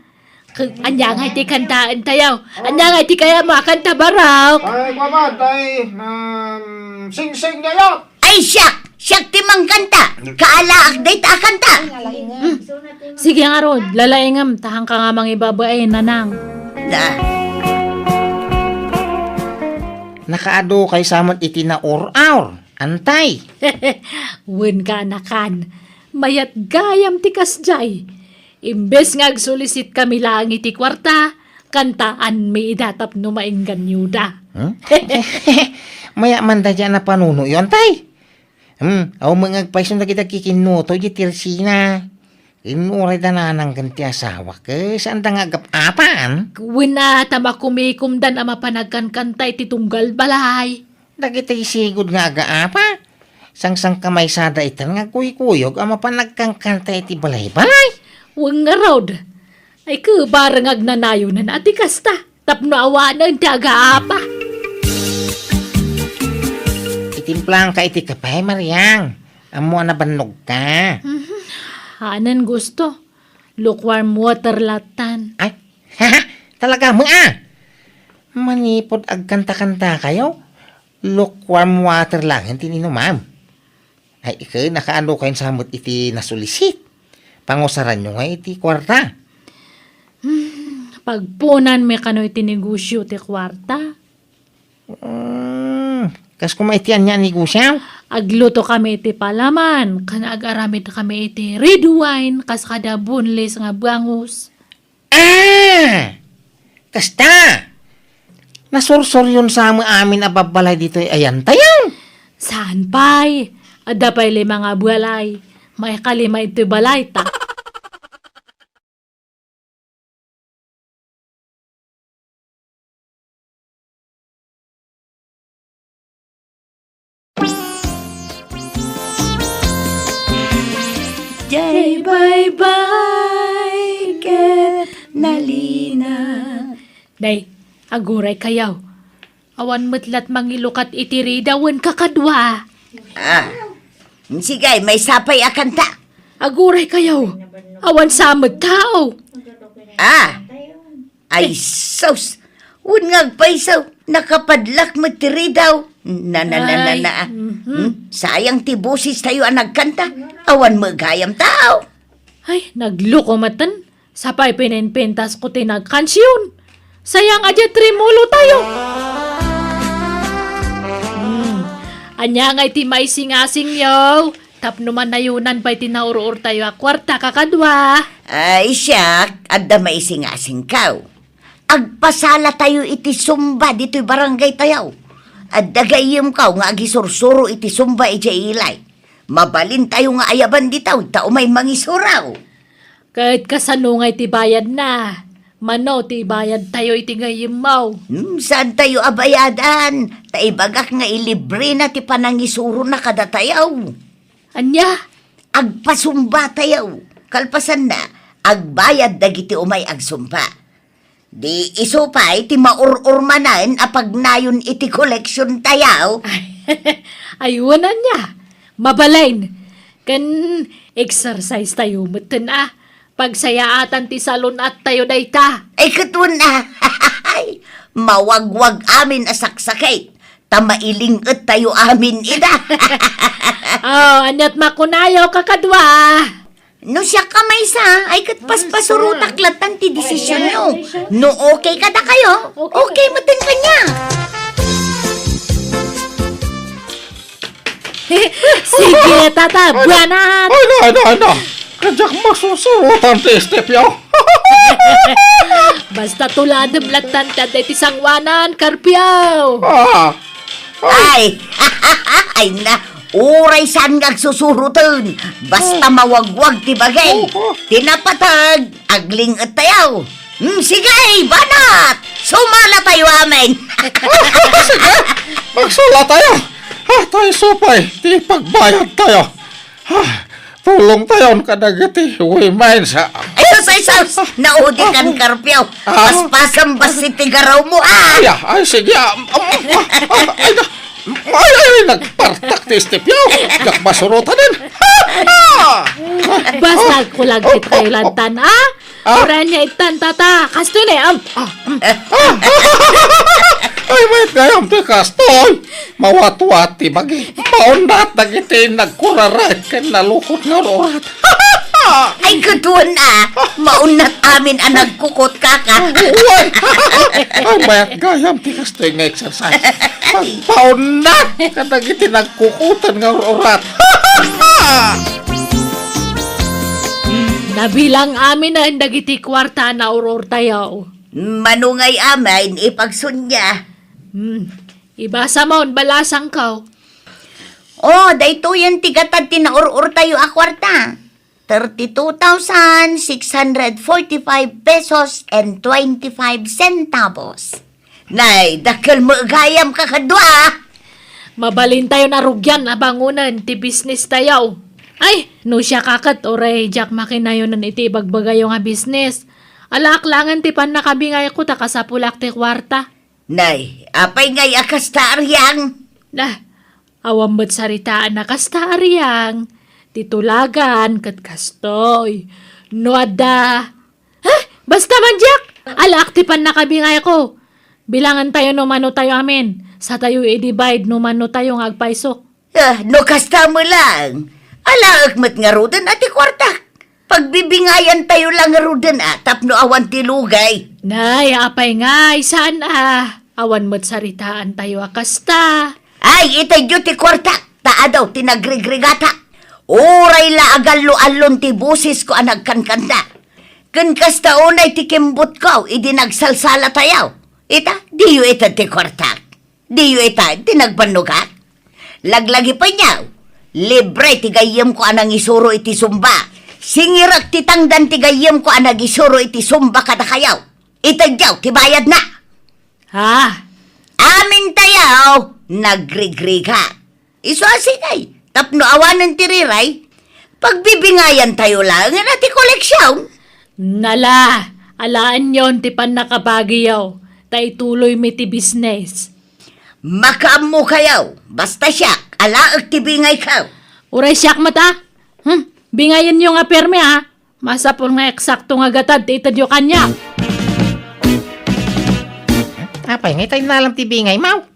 K-, ania ngay ti kantaentayo? Ania ngay ti kayatmo a kanta, Barok? Ay, kuaman, tay, um, singsing niya. Ay, siak! Siak ti mangkanta! Kaalaak dayta a kanta! Hmm. Sige ngarud, lalaingem, ta haanka nga mangibabain, nanang. Da. Nakaadukay sa met iti naur-aur, Antay. Wen, kaanakan, mayat gayam ti kasdiay. Imbes nga agsulisit kami laeng iti kuarta, kantaanmi ida tapno maengganyoda. Hmm? Mayat man dayta a napanunoyo, Antay. Hmm, awan met nga agpayso dagiti agkikinnuto iti tersina. Ken uray da nanangken ti asawak, eh, saanda nga agap-apan? Wen a, ta makumikomdan a mapan agkankanta iti tunggal balay. Dagiti sigud nga agaapa, sangsangkamaysada itan nga agkuykuyog a mapan agkankanta iti balay-balay. Wen ngarud, ay, kebareng agnanayonan a ti kasta. Tapno awanen ti agaapa. Itimplaanka iti kape, Mariang. Ammo a nabannogka. Mhm. Hanen gusto. Lukewarm water lattan. Ay, talaga met a. Manipud agkanta-kantakayo, lukewarm water laeng ti inumam. Ay, ket nakaano kayon sa met iti nasulisit? Pangusaranyo nga iti kuarta. Hmm, pagpunanmi kano iti negosyo ti kuarta. Hmm, kas kuma iti ania a negosyo? Agluto kami iti palaman, ken agaramid kami iti red wine, kas kada boneless nga bangus. Ah! Kasta! Nasursuryon sa met amin a babbalay ditoy ayantayon. Saan pay? Adda pay lima nga balay. Maikalima iti balayta. Jay baybay ket nalina. Nay, aguray kayo. Awan met lat mangilukat iti rida wen kakadua. Ah, sige, maysa pay a kanta. Aguray kayo. Awan sa met tao. Ah, Ay, sus! Wen nga agpayso, nakapadlak met ti ridaw. Na, na, na, na, Ay, na. Mhm. Hmm? Sayang ti boses tayo a nagkanta. Awan met gayam tao. Ay, nagloko maten. Sapay pininpintas ko ti nagkansion. Sayang a di tremulo tayo. Hmm. Ania nga iti maisingasing yo? Tapno manayonan pay ti naur-or tayo a kuarta, kakadua. Ay, siak, adda maisingasingkaw. Agpasala tayo iti Zumba ditoy barangay tayo. Adda gayyemkaw nga agisursuro iti Zumba idiay ilay. Mabalin tayo nga ayaban ditoy, ta umay mangisuro. Ket kasano nga iti bayadna? Mano ti ibayad tayo iti gayyemmo? Hmm, saan tayo a bayadan? Ta ibagak nga ilibre na ti panangisurona kadatayo. Ania? Agpasumba tayo. Kalpasanna, agbayad dagiti umay agsumba. Di isu pay ti maur-or manen a pagnayon iti koleksion tayo. Ay, wen ania. Mabalin. Ken exercise tayo metten a. Pagsayaatan ti salun-at tayo dayta. Ay, ket wen a. Mawagwag amin a saksakit. Ta mailing-et tayo amin ida. Oh, aniat makunayo, kakadua? No siak a maysa, ay ket paspasurotak lattan ti desisionyo. No okay kadakayo, okay metten kaniak. Sige, tata, buana. Ay, na, na, na. Kadiak masusurotan ti stepyo. Basta tuladem lattan ti adda iti sangoanan, Karpio. Ah. Ay. Ay na, uray saan nga agsusuroten. Basta mawagwag ti bagay. Ti napateg, agling-et tayo. Hmm, sige, banat! Sumala tayo amin! Sige, magsala tayo. Ah, tayo supay, ti pagbayad tayo. Ah, tulong tayon kadagiti women sa Ay, sus, ay, sus! Naudikan, Karpio. Ah. Paspasam bassit ti garaw mo, ah! Ay, ah, ay, sige, ah, um, ah, ah, ay, na, ay, ay, ay, nagpartak ti stepyo. Yak masurotanen. Basta agkulagkit kayo lantan, ah? Ah? Uray ania ittan, tata. Kastoy ne, am. Ah, ah, ah. Ay, mayat gayam ti kastoy. Mawatwat ti bagi. Maundat dagiti nagkuraray ken nalukot nga ur-urat. Ay, kutuan a. Maunnat amin a nagkukot, kaka. Uy! Ay, mayat gayam ti kastoy nga exercise. Pagpaunnat kadagiti nagkukutan nga ur-urat. Nabilang aminen dagiti kuarta a naur-urtayo. Mano ngay amin ipagsunia? Hmm. Ibasa mon, balasangko. Oh, daytoyen ti gatad ti naur-urtayo a kuarta. Thirty-two thousand six hundred forty-five pesos and twenty-five centavos. Nay, dakkel met gayam, kakadua. Mabalintayon a rugian a bangonen ti bisnistayo. Ay, no siak a ket, uray diak makinayonen iti ibagbagayo nga bisnis. Alaak laengen ti pannakabingayko ta kasapulak ti kuarta. Nay, apay ngay a kasta, Ariang? Nah, awan met saritaan a kasta, Ariang. Ti tulagan ket kastoy. No adda, ha? Basta man diak! Alaak ti pannakabingayko. Bilangentayo no manotayo amin. Satayo i-divide no manotayo nga agpayso. Ah, no kasta met laeng, alaek met ngaruden a ti kuartak. Pagbibingayantayo la ngaruden a tapno awan ti lugay. Nay, apay ngay, saan a? Awan met saritaantayo a kasta. Ay, itedyo ti kuartak, ta adu ti nagrigrigatak. Uray la agallo-allon ti bosesko a nagkankanta. Ken kasta unay ti kimbutko idi nagsalsalatayo. Ita, diyo ited ti kuartak. Diyo ita ti nagbannogak? Laglagipenyo, libre ti gayyemko a nangisuro iti Zumba. Singirek ti tangdan ti gayyemko a nagisuro iti Zumba kadakayo. Itedyo ti bayadna. Ha? Amintayo, nagrigrigat. Isu a sige, tapno awanen ti riray, pagbibingayantayo laengen a ti koleksion. Nala, alaenyon ti pannakabagiyo, ta ituloymi ti bisnes. Makaammokayo, basta siak, alaek ti bingayko. Uray siak met a? Hmm, bingayenyo nga permi a. Masapul nga eksakto nga gatad ti itedyo kaniak. Apay nga ita innalam ti bingaymo?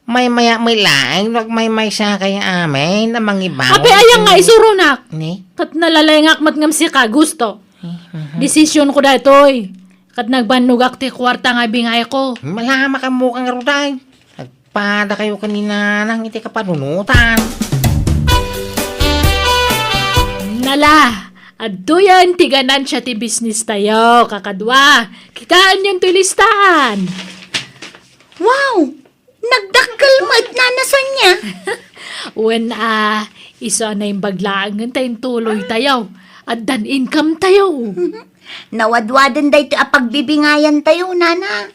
Maymayak met laeng no agmaymaysa kayo amin a mangibaon. Apay, aya nga iti isuronak? Ni? Ket nalalengak met ngem sika, gusto. Eh, mhm. Desisionko daytoy. Ket nagbannogak ti kuarta nga bingayko. Mala, makaammoka ngarud ay. Agpadakayo ken ni Nanang iti kapanunotan. Nala, adtoyen ti ganansia ti bisnistayo, kakadua. Kitaenyon ti listaan. Wow! Nagdakkel met, Nana Sonia. Wen a, isu a naimbag laengen ta intuloytayo. Addan income tayo. Nawadwaden daytoy a pagbibingayantayo, Nana.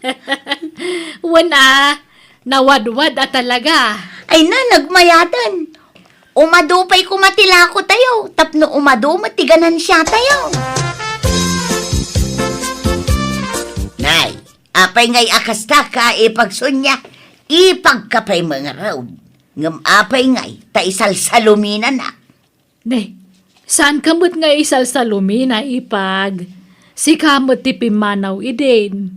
Wen a, nawadwad a talaga. Ay na, nagmayaten. Umadu pay koma ti lakotayo, tapno umadu met ti ganansiatayo. Nay, apay ngay a kasta ka, Ipag Sonia? Ipagka pay mangarud. Ngem apay ngay ta isalsaluminanak? Ne, saanka met nga isalsalumina, Ipag. Sika met ti pimmanaw idin.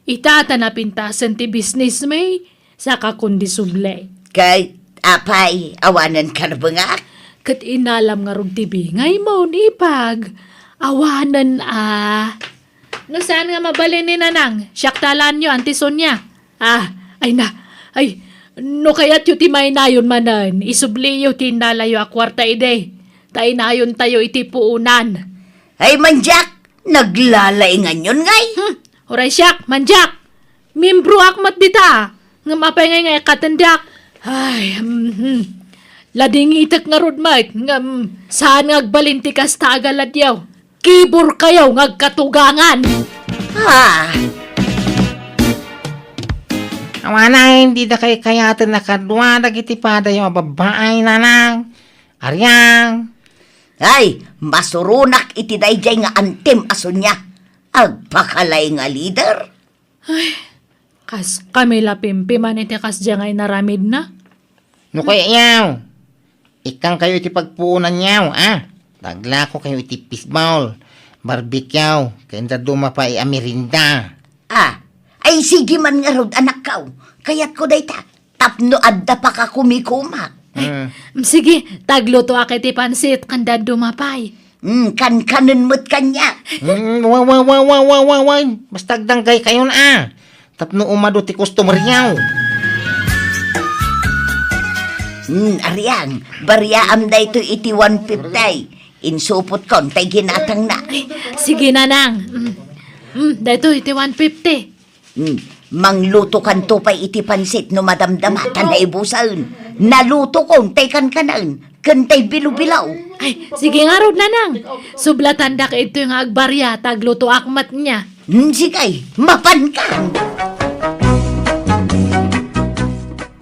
Ita ta napintasen ti bisnismi, saka kundi subli. Ket apay, awanen karbengak? Ket inalam ngarud ti bingaymo, Ipag. Awanen a. No saan nga mabalin ni Nanang, siak ta alaenyo, Auntie Sonia. Ah, ay na. Ay, no kayatyo ti mainayon manen, isubliyo ti innalayo a kuarta idi. Ta inayontayo iti puonan. Ay, mandiak, naglalainganyon ngay. Hmm, uray siak, mandiak. Miembroak met dita. Ngem apay ngay nga ikkatendak? Ay, mhm. Ladingitek ngarud met, ngem saan nga agbalin ti kasta a galadyo. Kiborkayo nga agkatugangan. Ah. Awanay, dida kaykayaten a kadua dagiti padayo a babbai, Nanang. Ariang. Ay, masuronak iti daydiay nga antim a Sonia. Agpakalay nga leader. Ay, kas kami la pimpiman iti kasdiay nga inaramidna. No kayatyo, ikkankayo iti pagpuonanyo, a? Aglakokayo iti fishball, barbecue, ken dadduma pay a merienda. Ah, ay sige man ngarud, anakko. Kayatko dayta. Tapno adda pakakumikumak. Mm. Mm, sige, taglutoak iti pansit, ken dadduma pay. Mm, kankanen met kaniak. Mm, wa, wa, wa, wa, wa, wa, wa. Basta agdanggay kayon, a. Tapno umadu ti customer yaw. Mm, Ariang, bariaam daytoy iti one fifty. Insupotkon tay ginatangna. Ay, sige, Nanang. Mm. Mm, daytoy iti one fifty. Hmm, manglutokanto pay iti pansit no madamdama ta naibusen. Nalutokon tay kankanen ken tay bilo-bilo. Ay, sige ngarud, Nanang. Sublatandak itoy nga agbaria ta aglutoak met nia. Hmm, sige, mapanka.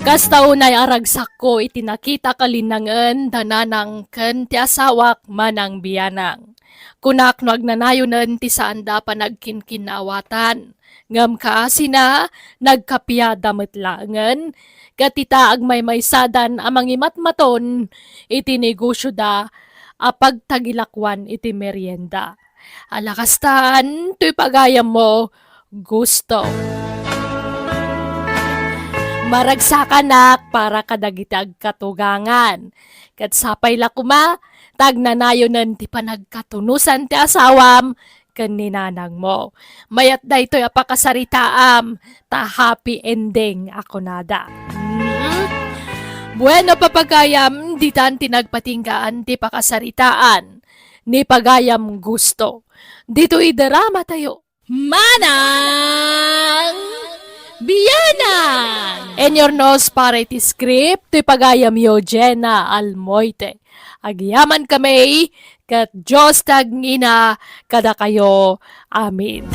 Kasta unay a ragsakko iti nakitak a linnangen da Nanang ken ti asawak, Manang Bianang. Kunak no agnanayonen ti saanda a panagkinkinnaawatan. Ngem kaasina, nagkapiada met laengen, ket ita agmaymaysadan a mangimatmaton iti negosioda a pagtagilakuan iti merienda. Ala kastan, toy pagayammo, Gusto. Maragsakanak para kadagiti agkatugangan. Ket sapay la koma, ta agnanayonen ti panagkatunosan ti asawam ken ni nanangmo. Mayat daytoy a pakasaritaam, ta happy ending a kunada. Mm. Bueno, papagayam, ditan ti nagpatinggaan ti pakasaritaan ni pagayam Gusto. Ditoy drama tayo. Manang Bianang! In your nose para iti script, ti pagayamyo, Jenna Almoite. Agyaman kami, ket Dios ti agngina kadakayo. Amen.